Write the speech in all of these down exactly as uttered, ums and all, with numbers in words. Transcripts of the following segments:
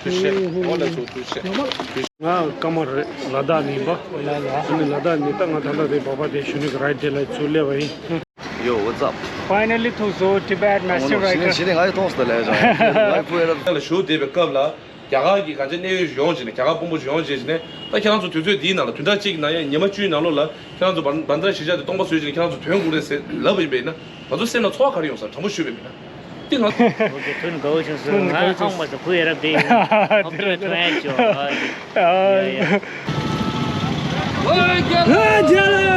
ཐུགས་རྗེ་ཆེ། འོ་ལགས་སོ། ཐུགས་རྗེ་ཆེ། ང་ཀ་མ་རེད། ལ་དྭགས་ནས་ཡིན་པ། ལ་དྭགས། ཨ་ནི་ལ་དྭགས་ནས་ད་ང་ད་ལྟ་དེ་སྦག་སྦག་དེ་གཞོན་ནུ་གི་རའིཌ་དེ་ལ་ཚུར་སླེབས་པ་ཡིན། Yo, what's up? Finally, ཐུག་སོང་། Tibet Master Rider། ཞི་ནས་ང་ཡི་མཐོང་སོང་། ལས་བྱ་ལ་ཞུ་བསྡད་པའི་སྐབས་ལ། རྒྱ་གར་གྱི་གང་ཅི་གནད་ཡོད་ཡོང་བྱས་ནས། རྒྱ་གར་དཔོན་པོ་ཡོང་བྱས་ནས། ད་ཁྱེད་རང་ཚོ་དུས་ཚོད་འདིའི་ནང་ལ། བདུན་ཕྲག་གཅིག་གི་ནང་ཡང་ཉི་མ་བཅུའི་ནང་ལོགས་ལ་ཁྱེད་རང་ཚོ་བན་བན་དྷ་ར་གཞིས་ཆགས་དེ་སྟོང་པ་བཟོས་བྱས་ནས་ཁྱེད་རང་ཚོ་ཐོན་དགོས་རེད་ཟེར་ལབ་པ་ཡིན་པས་ན། ང་ཚོ་སེམས་ལ་ཚོར་བ་ག་རེ་ཡོང་ས། དྲང་པོ་ཞུས་པ་ཡིན་ན། འདི་ང་། ཐུགས་ནི་དགའ་བོ་བྱུང་སོང་། ང་ཧང་མ་སོང་། ཁུ་ཡ་རབ་དེ་ཡིན། ཨ་བསྟོད་ཐོན་ཡ་ཅོ། ཨ་ཡ་ཡ། རྒྱལ་ལོ།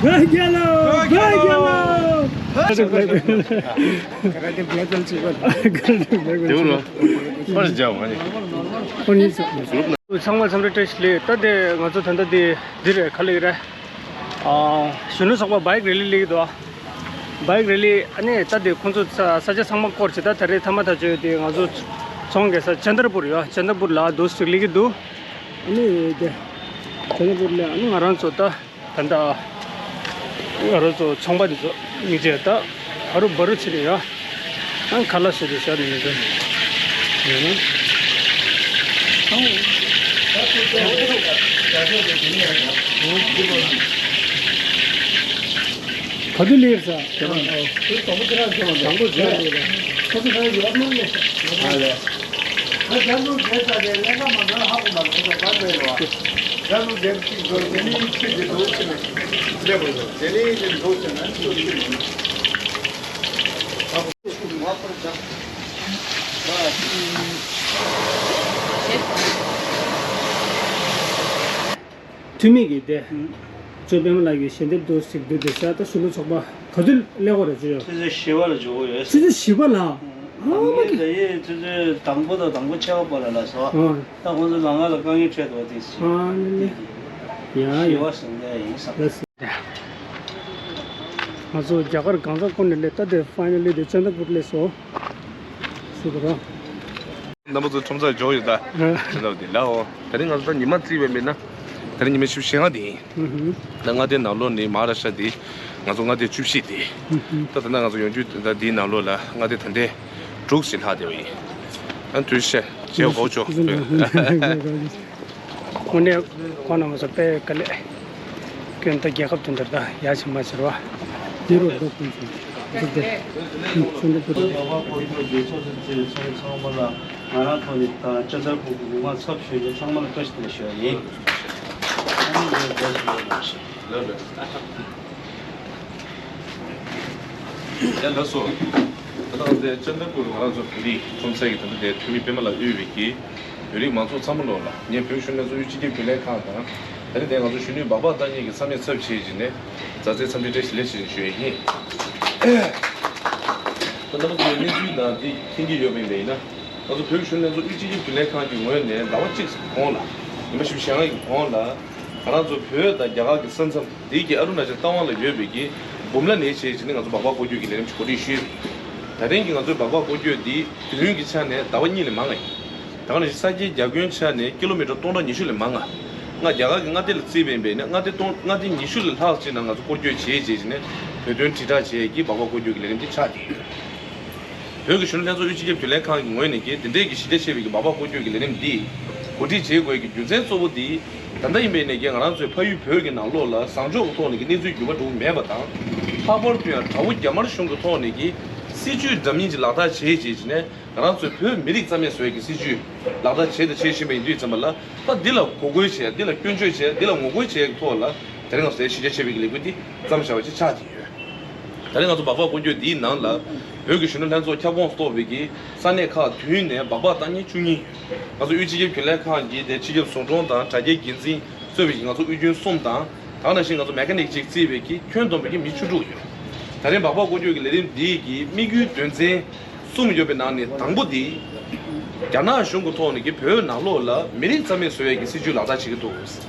རྒྱལ་ལོ། རྒྱལ་ལོ། ཚང་མ་འཚམས་འདྲི་བཀྲ་ཤིས་བདེ་ལེགས། ད་དེ་ང་ཚོ་ད་ལྟ་དེ་འདི་རེད། ག་ལེགས་རེད། ཨ། གཞོན་ནུ་ཚོགས་པ་བྷའིག་རེ་ལི་སླེབས་ཀྱི་འདུག། བྷའིག་རེ་ལི། ཨ་ནི་ད་དེ་ཁོང་ཚོ་ས་ས་ཆ་ཚང་མ་བསྐོར་བྱས། ད་ད་རེས་མཐའ་མ་ད་བྱོས་དེ་ང་ཚོ་ཚོང་རྒྱག་ས་ཅན་དར་པུར་ཡོད། ཅན་དར་པུར་ལ་འདུག་སེ་སླེབས་ཀྱི་འདུག། ཨ་ནི་དེ་ཅན་དར་པུར་ལ་ཨ་ནི་ང་རང་ཚོ་ད་ད་ད་ང་རང་ཚོ་ཚོང་པ་དེ་ཚོ་མི་བྱས་ད་བ་རུ་བ་རུ་ཕྱིན་ནས་ཡོད། ཨང་ཁ་ལག་བཟོས་ཏེ་བཞག་ནས་མི་འདུག། ཡིན་ན། ག་དུས་སླེབས་ས། དང་པོ་ཁྱེད་རང་ཁྱེད་རང་ཁོ་ཚོ་ཁ་ཡོད་མ་རེད། ཨ་ལས། ང་རྒྱ་ནོར་རྒྱལ་ས་དེ་ལས་ཀ་མ་འདྲ་ཧ་གོ་མ་རེད། ཁོ་ཚོ་ག་འདྲ་ཡོད་པ། རྒྱ་ནོར་རྒྱལ་གཅིག་འགྲོ། དེ་ནས་ཁྱེད་ཀྱི་འགྲོ་ཕྱིན་ནས་སླེབས་དགོས་འདུག། དེ་ནས་ཀྱི་འགྲོ་ཕྱིན་ན་འགྲོ་ཕྱིན་ནས། འཐུས་མི་གིས་དེ། ཨུམ། གཙོས་པདྨ་ལགས་ཀྱི་ཞལ་འདེབས་འདུག་ཟེར་འདུག་དེ་ཤ་སྟག་གཞོན་ནུ་ཚོགས་པ་ག་དུས་སླེབས་ཀྱི་རེད་ཅེས། ཆུ་ཚོད་བཞི་པ་ལ་འབྱོར་གྱི་ཡོད། ཆུ་ཚོད་བཞི་པ་ལ། ཨུམ། ཨ་མ་གི། ད་ཡིན་ཆུ་ཚོད་དང་པོ་དང་དང་པོ་ཕྱེད་ཀ་པོ་ལ་ལ་སོ། ཨ། ད་ཁོང་ཚོ་ལམ་ཁ་ལ་དཀའ་ངལ་འཕྲད་འདུག་དེ། ཨ་ནི་ནི། ཡ་ཡ། བཞི་པ་ཟིན་བསྡད་ཡིན་བསམ། ལགས་སོ། ང་ཚོ་རྒྱ་གར་གང་ས་ཀུན་ནས་སླེབས། ད་དེ་ཕའི་ནལ་ལི་དེ་ཅན་དར་པུར་སླེབས་སོང་། སུ་དུ་ར། རྣམ་པ་ཚོ་ཁྲོམ་སར་འབྱོར་ཡོད་ད། ཨ། ཅན་དར་པུར་དེ་ལ་འོ། ད་རིང་ང་ཚོ་ད་ཉི་མ་རྩིས་པ་མིན་ན། ད་རིང་ཉི་མ་བཅུ་བཞི་པ་དེ་ཡིན། ཨུ་ཧུ། ད་མངའ་སྡེའི་ནང་ལོགས་ནས་མ་ཧཱ་རཱ་ཤ་དེ་ང་ཚོ་མངའ་སྡེ་བཅུ་བཞི་དེ། ཨུ་ཧུ། ད་ད་ལྟ་ང་ཚོ་ཡོང་རྒྱུ་ད་འདིའི་ནང་ལོགས་ལ་མངའ་སྡེ་ད་ལྟའི་དྲུག་ཅིག་ལྷག་བསྡད་པ་ཡིན། ཨ། ཐུགས་རྗེ་ཆེ། བྱས་གོ་ཆོག། དངོས་གནས་ཁོང་རྣམ་པ་ཚོ་དཔེ་དཀའ་ལས། ཁྱོད་ད་རྒྱལ་ཁབ་དེ་འདིར་ད་ཡ་ཆེ་མ་ཆེར་བ། འདི་རུ་འགྲོ་ཀུན་ཚོ། འདི་དེ། ཚོ་འདི་དེ། ཚོགས་པ་སྐོར་སྐྱོད་དེ་ཚོགས་སུ་བརྩིས་པའི་ཚོགས་མི་ཚང་མ་ལ་ང་རང་ཐོག་ནས་དང་བཅའ་ཚར་ཕུག་གི་མི་མང་ཚབ་ཞུས་ཏེ་ཚང་མ་ལ་བཀྲ་ཤིས་བདེ་ལེགས་ཞུ་བ་ཡིན། ཨ་ནི་ངས་བཀྲ་ཤིས་བདེ་ལེགས་ཞུ། ལགས་ལགས། ཡ་ལགས་སོ། ད་ལྟ་ང་ཚོའི་ཅན་དར་པུར་ང་རང་ཚོ་བོད་རིགས་ཁྲོམ་སའི་གི་ད་ལྟ་དེ་འཐུས་མི་པདྨ་ལགས་དབུས་པའི་གི་བོད་རིགས་མང་ཚོགས་ཚང་མ་ལོག་ལ་ངས་བོད་གཞོན་ནུ་ལྷན་ཚོགས་དབུས་སྤྱི་ཁྱབ་རྒྱུན་ལས་ཁང་དང་། ད་རེས་དེ་ང་ཚོ་གཞོན་ནུའི་སྦག་སྦག་བཏང་མཁན་གྱི་ཚང་མའི་ཚབ་བྱས་བྱས་ནས་མཛའ་བརྩེའི་འཚམས་འདྲི་བཀྲ་ཤིས་བདེ་ལེགས་ཞུ་ཞུ་ཡས་ཡིན། ད་ལྟ་ང་ཚོའི་གནས་ཚུལ་དང་དེ་མཁྱེན་གྱི་ཡོད་པ་ཡིན་པ་ཡིན་ན། ང་ཚོ་བོད་གཞོན་ནུ་ལྷན་ཚོགས་དབུས་སྤྱི་ཁྱབ་རྒྱུན་ལས་ཁང་གི་ངོས་ནས་ཟླ་བ་གཅིག་གོང་ལ། ཉི་མ་བཞི་བཅུ་ཞེ་ལྔ་གི་གོང་ལ། ང་རང་ཚོ་བོད་དང་རྒྱ་གར་གྱི་ས་མཚམས་འདི་གི་ཨ་རུ་ན་ཅལ་རྟ་དབང་ལ་ཡོད་པའི་གི་འབུམ་ལ་ནས་བྱས་བྱས་ནས་ང་ཚོ་སྦག་སྦག་སྐོར་སྐྱོད་ཀྱི་ལས་རིམ་ཞིག་གོ་སྒྲིག་ཞུས། ད་ཐེངས་ཀྱི་ང་ཚོའི་སྦག་སྦག་སྐོར་སྐྱོད་འདི་དུས་ཡུན་གྱི་ཆ་ནས་ཟླ་བ་གཉིས་ལས་མང་བ་ཡིན། ད་ག་ནང་བཞིན་ས་ཁྱིའི་རྒྱ་ཁྱོན་ཆ་ནས་ཀི་ལོ་མི་ཊར་སྟོང་ཕྲག་ཉི་ཤུ་ལས་མང་ང་། ང་རྒྱ་གར་གྱི་མངའ་སྡེ་ལ་བརྩིས་པ་ཡིན་པས་ན་མངའ་སྡེ་སྟོང་མངའ་སྡེ་ཉི་ཤུ་ལས་ལྷག་ཅིག་ནང་ང་ཚོ་སྐོར་སྐྱོད་བྱས་བྱས་བྱས་ནས་བོད་དོན་དྲིལ་བསྒྲགས་བྱས་ཀྱི་སྦག་སྦག་སྐོར་སྐྱོད་ཀྱི་ལས་རིམ་འདི་ཆགས་བསྡད་ཡོད། བོད་ཀྱི་གཞོན་ནུ་ལྷན་ཚོགས་དབུས་སྤྱི་ཁྱབ་རྒྱུན་ལས་ཁང་གི་ངོས་ནས་ཀྱི་འདི་འདྲའི་གི་གཞི་རྒྱ་ཆེ་བའི་གི་སྦག་སྦག་སྐོར་སྐྱོད་ཀྱི་ལས་རིམ་འདི་གོ་སྒྲིག་བྱེད་དགོས་ཀྱི་རྒྱུ་མཚན་གཙོ་བོ་འདི། ད་ལྟ་ཡིན་པའི་ནས་ཀྱི་ང་རང་ཚོའི་ཕ་ཡུལ་བོད་ཀྱི་ནང་ལོགས་ལ་བཟང་ཕྱོགས་ཀྱི་ཐོག་ནས་ཀྱི་གནས་ཚུལ་འགྱུར་བ་འགྲོ་གི་མེད་པ་དང་། ལྷག་པར་དུ་ཡང་དགྲ་བོ་རྒྱ་དམར་གཞུང་གི་ཐོག་ནས་ཀྱི་སྲིད་ཇུས་འདྲ་མིན་ཅིག་ལག་བསྟར་བྱེད་བྱེད་ཅིག་ནས་ང་རང་ཚོའི་བོད་མི་རིགས་རྩ་མེད་བཟོ་ཡ་གི་སྲིད་ཇུས་ལག་བསྟར་བྱེད་དང་བྱེད་བཞིན་པ་ཡིན་དུས་ཙམ་པ་ལ། ད་འདི་ལ་ངོ་རྒོལ་བྱེད་ཡ། འདི་ལ་སྐྱོན་བརྗོད་བྱེད་ཡ། འདི་ལ་ངོ་རྒོལ་བྱེད་ཡ་གི་ཐོག་ལ་དེ་རིང་ང་ཚོ་དེ་གཞི་རྒྱ་ཆེ་བའི་གི་ལས་འགུལ་འདི་བརྩམས་བཞག་པ་ཅིག་ཆགས་ཀྱི་ཡོད། ད་རེས་ང་ཚོ་སྦག་སྦག་སྐོར་སྐྱོད་འདིའི་ནང་ལ་བོད་ཀྱི་གཞོན་ནུ་ལྷན་ཚོགས་ཁྱབ་ཁོངས་སུ་གཏོགས་པའི་གི་ས་གནས་ཁག་བདུན་ནས་སྦག་སྦག་བཏང་མཁན་བཅུ་གཉིས་ཡོད། ང་ཚོ་དབུས་སྤྱི་ཁྱབ་རྒྱུན་ལས་ཁང་གི་དེ་སྤྱི་ཁྱབ་ཟུང་དྲུང་དང་དྲ་རྒྱའི་འགན་འཛིན་གཙོས་པའི་གི་ང་ཚོ་དབུས་རྒྱུན་གསུམ་དང་། ད་ག་ནང་བཞིན་ང་ཚོ་མེ་ཀ་ནིག་གཅིག་བརྩིས་པའི་གི་ཁྱོན་བསྡོམས་པའི་གི་མི་བཅུ་དྲུག་ཡོད། ད་རེས་སྦག་སྦག་སྐོར་སྐྱོད་ཀྱི་ལས་རིམ་འདིའི་གི་དམིགས་ཡུལ་དོན་ཚན་གསུམ་ཡོད་པའི་ནང་ནས་དང་པོ་འདི། རྒྱ་ནག་གཞུང་གི་ཐོག་ནས་ཀྱི་བོད་ནང་ལོགས་ལ་མི་རིགས་རྩ་མེད་བཟོ་ཡས་ཀྱི་སྲིད་ཇུས་ལག་བསྟར་བྱེད་ཀྱི་འདུག།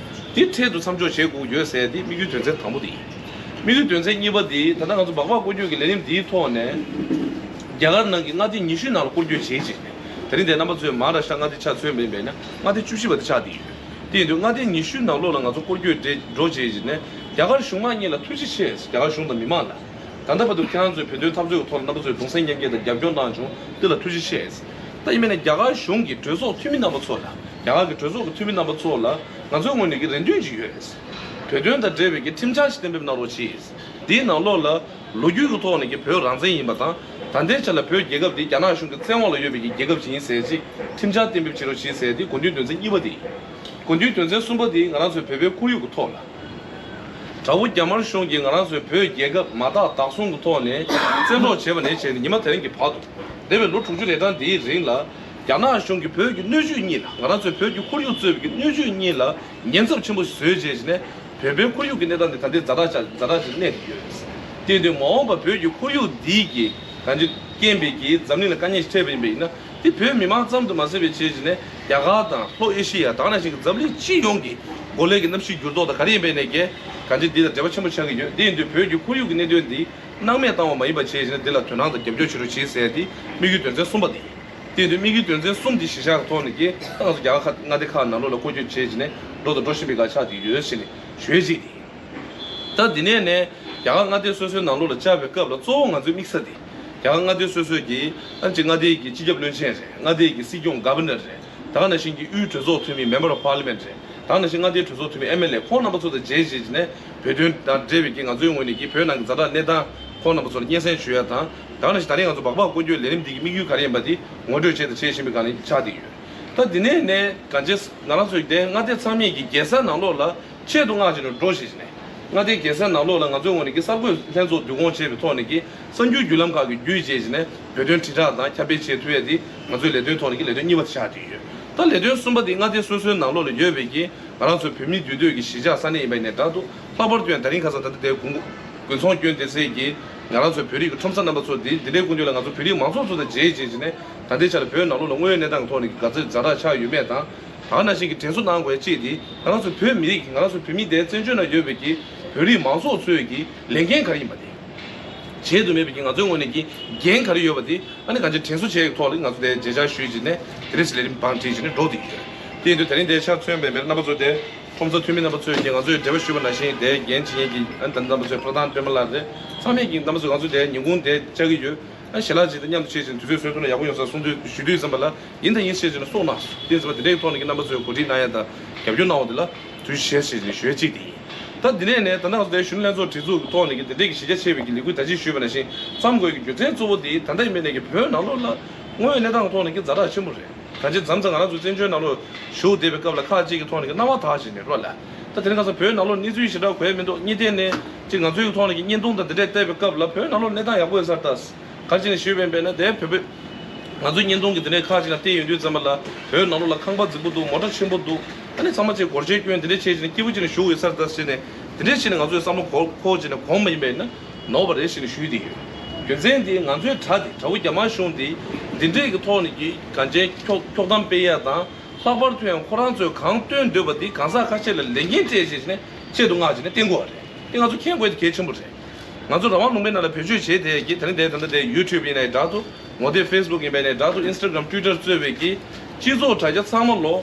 འདི་འཕྲལ་དུ་མཚམས་འཇོག་བྱེད་དགོས་ཀྱི་ཡོད་ཟེར་འདི་དམིགས་ཡུལ་དོན་ཚན་དང་པོ་འདི་ཡིན། དམིགས་ཡུལ་དོན་ཚན་གཉིས་པ་འདི་ད་ལྟ་ང་ཚོ་སྦག་སྦག་སྐོར་སྐྱོད་ཀྱི་ལས་རིམ་འདིའི་ཐོག་ནས་རྒྱ་གར་ནང་གི་མངའ་སྡེ་ཉི་ཤུའི་ནང་ལ་སྐོར་སྐྱོད་བྱེད་ཅིང་། དེ་རིང་འདིར་རྣམ་པ་ཚོས་མ་ཧཱ་རཱ་ཤ་མངའ་སྡེ་ཆ་མཚོན་པ་ཡིན་པས་ན་མངའ་སྡེ་བཅུ་བཞི་པ་དེ་ཆགས་བསྡད་ཡོད། དེ་ཡིན་དུས་མངའ་སྡེ་ཉི་ཤུའི་ནང་ལོགས་ལ་ང་ཚོ་སྐོར་སྐྱོད་འགྲོ་བྱེད་ཅིང་ནས་རྒྱ་གར་གཞུང་མང་གཉིས་ལ་ཐུགས་རྗེ་ཆེ། རྒྱ་གར་གཞུང་དང་མི་མང་ལ། ད་ལྟ་བར་དུ་ཁྱེད་རང་ཚོས་བོད་དོན་འཐབ་རྩོད་ཀྱི་ཐོག་ལ་རྣམ་པ་ཚོས་གདུང་སེམས་མཉམ་སྐྱེད་དང་རྒྱབ་སྐྱོར་གནང་བྱུང་། འདི་ལ་ཐུགས་རྗེ་ཆེ། ད་ཡིན་མིན་ན་རྒྱ་གར་གཞུང་གི་གྲོས་ཚོགས་འཐུས་མི་རྣམ་པ་ཚོ་ལ། རྒྱ་གར་གྱི་གྲོས་ཚོགས་ཀྱི་འཐུས་མི་རྣམ་པ་ཚོ་ལ་ང་ཚོའི་ངོས་ནས་ཀྱི་རེ་འདུན་ཅིག་ཡོད། བོད་དོན་དང་འབྲེལ་བའི་གི་ཁྲིམས་འཆར་ཞིག་གཏན་འབེབས་གནང་རོགས་གྱིས། འདིའི་ནང་ལོགས་ལ་ལོ་རྒྱུས་ཀྱི་ཐོག་ནས་ཀྱི་བོད་རང་བཙན་ཡིན་པ་དང་། ད་ལྟའི་ཆ་ལ་བོད་རྒྱལ་ཁབ་འདི་རྒྱ་ནག་གཞུང་གི་བཙན་འོག་ལ་ཡོད་པའི་གི་རྒྱལ་ཁབ་ཅིག་ཡིན་ཟེར་ཅིག་ཁྲིམས་འཆར་གཏན་འབེབས་བྱེད་རོགས་གྱིས་ཟེར་ཏེ་དགོས་འདུན་དོན་ཚན་གཉིས་པ་དེ་ཡིན། དགོས་འདུན་དོན་ཚན་གསུམ་པ་དེ་ང་རང་ཚོའི་བོད་པའི་ཁོར་ཡུག་གི་ཐོག་ལ། དགྲ་བོ་རྒྱ་དམར་གཞུང་གིས་ང་རང་ཚོའི་བོད་རྒྱལ་ཁབ་མ་དག་བདག་བཟུང་གི་ཐོག་ནས་བཙན་འཕྲོག་བྱས་པ་ནས་བྱས་ནས་ཉི་མ་དེ་རིང་གི་བར་དུ། འདས་པའི་ལོ་དྲུག་ཅུ་རེ་གྲངས་འདིའི་རིང་ལ། རྒྱ་ནག་གཞུང་གིས་བོད་ཀྱི་སྣོད་བཅུད་གཉིས་ལ། ང་རང་ཚོའི་བོད་ཀྱི་ཁོར་ཡུག་གཙོས་པའི་གི་སྣོད་བཅུད་གཉིས་ལ་ཉེན་ཚབས་ཆེན་པོ་བཟོས་བྱས་ནས། བོད་པའི་ཁོར་ཡུག་གི་གནས་སྟངས་འདི་ད་ལྟའི་ཛ་དྲག་ཆགས། ཛ་དྲག་ཆགས་གནས་ཡོད། དེ་ཡིན་དུས་མ་འོངས་པ་བོད་ཀྱི་ཁོར་ཡུག་འདིའི་གི་གང་ཅི་རྐྱེན་པས་ཀྱི་འཛམ་གླིང་ལ་དཀའ་ངལ་ཞིག་འཕྲད་པ་ཡིན་པ་ཡིན་ན། དེ་བོད་མི་མང་ཙམ་དུ་མ་ཟད་པའི་བྱས་བྱས་ནས་རྒྱ་གར་དང་ལྷོ་ཨེ་ཤི་ཡ། ད་ག་ནང་བཞིན་གྱི་འཛམ་གླིང་སྤྱི་ཡོངས་ཀྱི་གོ་ལའི་གི་གནམ་གཤིས་འགྱུར་ལྡོག་དང་ག་རེ་ཡིན་པ་ཡིན་ནའི་གི་གང་ཅི་འདི་དང་འབྲེལ་བ་ཆེན་པོ་ཆགས་ཀྱི་ཡོད། དེ་ཡིན་དུས་བོད་ཀྱི་ཁོར་ཡུག་གི་གནད་དོན་འདི་སྣང་མེད་བཏང་བ་མ་ཡིན་པ་བྱས་བྱས་ནས་འདི་ལ་དོ་སྣང་དང་རྒྱབ་སྐྱོར་བྱེད་རོགས་གྱིས་ཟེར་ཏེ་དམིགས་ཡུལ་དོན་ཚན་གསུམ་པ་དེ་ཡིན། དེ་ཡིན་དུས་དམིགས་ཡུལ་དོན་ཚན་གསུམ་དེ་གཞི་བཞག་གི་ཐོག་ནས་ཀྱི་ད་ང་ཚོ་རྒྱ་གར་ཁག་མངའ་སྡེ་ཁག་ནང་ལོགས་ལ་བསྐོ་སྒྱུར་བྱས་བྱས་ནས་འགྲོ་དང་འགྲོ་བཞིན་པའི་སྒང་ཆགས་བསྡད་ཡོད་ཟེར་ནས་ཞུ་ཡས་ཅིག་དེ་ཡིན། ད་འདི་ནས་ནས་རྒྱ་གར་མངའ་སྡེ་སོ་སོའི་ནང་ལོགས་ལ་བཅར་བའི་སྐབས་ལ་གཙོ་བོ་ང་ཚོའི་དམིགས་ས་དེ། རྒྱ་གར་མངའ་སྡེ་སོ་སོའི་གི་ཨ་ཅིག་མངའ་སྡེའི་གི་སྤྱི་ཁྱབ་བློན་ཆེན་རེད། མངའ་སྡེའི་གི་སྲིད་སྐྱོང་གྷ་བྷི་ནར་རེད། ད་ག་ནང་བཞིན་གྱི་དབུས་གྲོས་ཚོགས་འཐུས་མི་Member of Parliament རེད། ད་ག་ནང་བཞིན་མངའ་སྡེའི་གྲོས་ཚོགས་འཐུས་མི་ཨེམ་ཨེལ་ཨེ་ཁོང་རྣམ་པ་ཚོ་དང་མཇལ་བྱས་ནས་བོད་དོན་དང་འབྲེལ་བའི་གི་ང་ཚོའི་ངོས་ནས་ཀྱི་བོད་ནང་གི་ཛ་དྲག་གནས་སྟངས་ཁོང་རྣམ་པ་ཚོ་ལ་སྙན་སེང་ཞུ་ཡ་དང་། ད་ག་ནང་བཞིན་ད་རིང་ང་ཚོ་སྦག་སྦག་སྐོར་སྐྱོད་ལས་རིམ་འདི་གི་དམིགས་ཡུལ་ག་རེ་ཡིན་པ་དེ་ངོ་སྤྲོད་བྱས་དང་བྱེད་བཞིན་པའི་སྒང་ནས་ཆགས་བསྡད་ཡོད། ད་འདི་ནས་ནས་གང་ཅི་ང་རང་ཚོའི་དེ་མངའ་སྡེ་ཚང་མའི་གི་རྒྱལ་ས་ནང་ལོགས་ལ་ཆེད་དུ་མངགས་བྱས་ནས་འགྲོ་བཞིན་ནས། མངའ་སྡེའི་རྒྱལ་ས་ནང་ལོགས་ལ་ང་ཚོའི་ངོས་ནས་ཀྱི་གསར་འགོད་ལྷན་ཚོགས་བསྡུ་སྐོང་བྱས་པའི་ཐོག་ནས་ཀྱི་གསར་འགྱུར་བརྒྱུད་ལམ་ཁག་གི་བརྒྱུད་བྱས་བྱས་ནས་བོད་དོན་དྲིལ་བསྒྲགས་དང་ཁྱབ་སྤེལ་བྱེད་ཐུབ་ཡ་དེ་ང་ཚོའི་ལས་དོན་ཐོག་ནས་ཀྱི་ལས་དོན་གཉིས་པ་དེ་ཆགས་བསྡད་ཡོད། ད་ལས་དོན་གསུམ་པ་དེ་མངའ་སྡེ་སོ་སོའི་ནང་ལོགས་ལ་ཡོད་པའི་ཀྱི་ང་རང་ཚོའི་བོད་མིའི་འདུས་སྡོད་ཀྱི་གཞིས་ཆགས་ས་གནས་ཡིན་པ་ཡིན་ནའི་འདྲ་འདུག་ལྷག་པར་དུ་ཡང་ད་རིང་ཁ་སང་ད་ལྟ་དེ་དགུན་དགུན་ཚོང་སྐྱོན་སྡེ་ཚན་གྱིས་ང་རང་ཚོའི་བོད་རིགས་ཀྱི་ཁྲོམ་ས་རྣམ་པ་ཚོ་དེ་འདི་འདྲའི་ཀུན་སྤྱོད་ལ་ང་ཚོ་བོད་རིགས་མང་ཚོགས་ཚོ་དང་མཇལ་བྱས་བྱས་ནས་ད་ལྟའི་ཆ་ལ་བོད་ནང་ལོགས་ལ་དངོས་ཡོད་གནས་སྟངས་ཀྱི་ཐོག་ནས་ཀྱི་ག་ཚོད་ཛ་དྲག་ཆགས་ཡོད་མེད་དང་། ད་ག་ནང་བཞིན་གྱི་དྲན་གསོ་གནང་དགོས་ཡ་གཅིག་དེ་ང་རང་ཚོ་བོད་མི་རིགས་ཀྱི་ང་རང་ཚོ་བོད་མི་དེ་བཙན་བྱོལ་ནང་ཡོད་པའི་གི་བོད་རིགས་མང་ཚོགས་ཚོའི་གི་ལས་འགན་ག་རེ་ཡིན་པ་དེ། བྱེད་དུ་མེད་པའི་གི་ང་ཚོའི་ངོས་ནས་ཀྱི་འགན་ག་རེ་ཡོད་པ་དེ་ཨ་ནི་གང་ཅི་དྲན་གསོ་བྱེད་ཡ་གི་ཐོག་ལ་ང་ཚོ་དེ་མཇལ་བཅར་ཞུས་བྱས་ནས་དེ་རིང་ལས་རིམ་བང་བསྒྲིགས་བྱས་ནས་འགྲོ་བསྡད་ཀྱི་ཡོད། དེ་ཡིན་དུས་ད་རིང་དེ་ཆ་མཚོན་པའི་མེད་རྣམ་པ་ཚོ་དེ་ཁྲོམ་ས་འཐུས་མི་རྣམ་པ་ཚོས་ཀྱི་ང་ཚོས་འབྲེལ་བ་ཞུས་པ་ནང་བཞིན་དེ་འགན་བྱེད་མཁན་གྱི་ཨ་ནི་ད་རྣམ་པ་ཚོས་ཕོ་བྲང་སྟོན་པ་ལགས་རེད། ཚང་མས་ཀྱི་རྣམ་པ་ཚོ་ང་ཚོ་དེ་ཉིན་གུང་དེ་བཅར་གྱི་ཡོད། ཨ་ཞལ་ལག་ཅིག་དང་མཉམ་དུ་བྱས་ཤིང་དུས་ཚོད་སོན་ཐུབ་ན་ཡག་པོ་ཡོང་ས་གསུང་དུས་ཞུ་དུས་ཙམ་པ་ལ་ཡིན་དང་ཡིན་ཞེས་བྱས་ནས་གསུངས་གནང་སོང་། དེ་ཙམ་པ་དེ་འདྲའི་ཐོག་ནས་ཀྱི་རྣམ་པ་ཚོས་གོ་སྒྲིག་གནང་ཡ་དང་རྒྱབ་སྐྱོར་གནང་བ་དེ་ལ་ཐུགས་རྗེ་ཆེ་ཞེས་བྱས་ནས་ཞུ་ཡ་གཅིག་དེ་ཡིན། ད་འདི་ནས་ནས་ད་ནང་བསྡད་གཞོན་ནུ་ལྷན་ཚོགས་སྒྲིག་འཛུགས་ཀྱི་ཐོག་ནས་ཀྱི་དེ་འདྲའི་གི་གཞི་རྒྱ་ཆེ་བའི་གི་ལས་འགུལ་ད་ཅི་ཞུས་པ་ནང་བཞིན་བརྩམ་དགོས་ཀྱི་རྒྱུ་མཚན་གཙོ་བོ་དེ་ད་ལྟ་ཡིན་པའི་ནས་ཀྱི་བོད་ནང་ལོགས་ལ་དངོས་ཡོད་གནས་སྟངས་ཐོག་ནས་ཀྱི་ཛ་དྲག་ཆེན་པོ་རེད། ད་ཅི་མཚམས་མཚམས་ང་རང་ཚོ་བཙན་བྱོལ་ནང་ལོགས་བཞུགས་བསྡད་པའི་སྐབས་ལ་ཁག་ཅིག་གི་ཐོག་ནས་ཀྱི་སྣང་བ་དག་ཅིག་ནས་རོ་ལ། ད་དེ་རིང་ཁ་སང་བོད་ནང་ལོགས་གནས་ཚུལ་ཞེ་དྲག་གོ་ཡ་མི་འདུག་གཉིས་ཐད་ནས་ཅིག་ང་ཚོའི་ཐོག་ནས་ཀྱི་བརྙན་ཐུང་དང་དེ་འདྲས་བལྟས་པའི་སྐབས་ལ་བོད་ནང་ལོགས་གནས་སྟངས་ཡག་པོ་ཡོད་ས་རེད་ད། ག་རེ་བྱས་ནས་ཞུས་པ་ཡིན་པས་ན་དེ་བོད་པའི་ང་ཚོའི་བརྙན་ཐུང་གི་དེ་འདྲའི་ཁག་ཅིག་ལ་བལྟས་ཡོང་དུས་ཙམ་པ་ལ་བོད་ནང་ལོགས་ལ་ཁང་པ་རྫིག་པོ་འདུག་མོ་ཊ་ཆེན་པོ་འདུག་ཨ་ནི་ཚང་མ་ཅིག་སྒོར་གཞས་སྐྱོན་དེ་འདྲས་བྱས་བྱས་ནས་སྐྱིད་པོ་བྱས་ནས་བཞུགས་ཡོད་ས་རེད་ད་ཟེར་ནས་དེ་འདྲས་བྱས་ནས་ང་ཚོའི་བསམ་བློ་འཁོར་འཁོར་བྱས་ནས་གོམས་པ་ཡིན་པས་ན་ནོར་བ་རེད་ཟེར་ནས་ཞུས་བསྡད་ཡོད། རྒྱུ་མཚན་དེ་ང་ཚོའི་དགྲ་དེ་དགྲ་བོ་རྒྱ་དམར་གཞུང་དེ་འདི་འདྲས་ཀྱི་ཐོག་ནས་ཀྱི་གང་ཅན་འཁྱོག་འཁྱོག་གཏམ་སྤེལ་ཡ་དང་། ལྷག་པར་དུ་ཡང་ཁོ་རང་ཚོས་གང་སྟོན་འདོད་པ་འདི་གང་ཟག་ཁ་ཤས་ལ་ལས་འགན་སྤྲད་བྱས་ནས་ཆེད་དུ་མངགས་བྱས་ནས་བསྟན་དགོས་པ་རེད། དེ་ང་ཚོ་མཁྱེན་དགོས་དེ་གལ་ཆེན་པོ་རེད། ང་ཚོ་རང་དབང་ལུང་པའི་ནང་ལ་བེད་སྤྱོད་བྱས་དེ་གི་དེ་རིང་དེ་ད་ལྟ་དེ་ཡུ་ཊུབ་ཡིན་ནའི་འདྲ་འདུག་ངོ་དེབ་ཕེ་སི་བུག་ཡིན་པ་ནའི་འདྲ་འདུག་ཨིན་སི་ཊ་གྷ་རམ་ཊུ་ཝི་ཊར་གཙོས་པའི་གི་སྤྱི་ཚོགས་དྲ་རྒྱ་ཚང་མ་ལོ།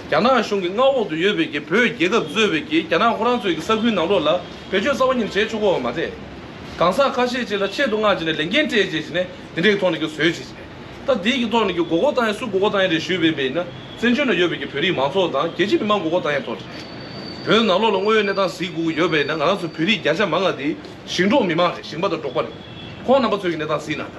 རྒྱ་ནག་གཞུང་གི་མངའ་འོག་ཏུ་ཡོད་པའི་གི་བོད་རྒྱལ་ཁབ་གཙོས་པའི་གི་རྒྱ་ནག་ཁོ་རང་ཚོའི་གི་ས་ཁུལ་ནང་ལོགས་ལ་བེད་སྤྱོད་རྩ་བ་ཉིད་ནས་བྱེད་ཆོག་གི་ཡོད་མ་རེད། གང་ཟག་ཁ་ཤས་ཅིག་ལ་ཆེད་དུ་མངགས་བྱས་ནས་ལས་འགན་སྤྲད་བྱས་ནས་དེ་འདྲའི་ཐོག་ནས་ཀྱི་བཟོས་བྱས་ནས། ད་དེའི་གི་ཐོག་ནས་ཀྱི་མགོ་སྐོར་བཏང་ཡ་སུ་མགོ་སྐོར་བཏང་ཡ་རེད་ཞུས་པ་ཡིན་ན། བཙན་བྱོལ་ནང་ཡོད་པའི་གི་བོད་རིགས་མང་ཚོགས་དང་རྒྱལ་སྤྱིའི་མི་མང་མགོ་སྐོར་བཏང་ཡ་ཐོག་རེད། བོད་ནང་ལོགས་ལ་དངོས་ཡོད་གནས་སྟངས་གཟིགས་དགོས་ཀྱི་ཡོད་པ་ཡིན་ན་ང་རང་ཚོ་བོད་རིགས་བརྒྱ་ཆ་མང་བ་དེ་ཞིང་འབྲོག་མི་མང་རེད། ཞིང་པ་དང་འབྲོག་པ་རེད། ཁོང་རྣམ་པ་ཚོའི་གི་གནས་སྟངས་གཟིགས་ན་ད།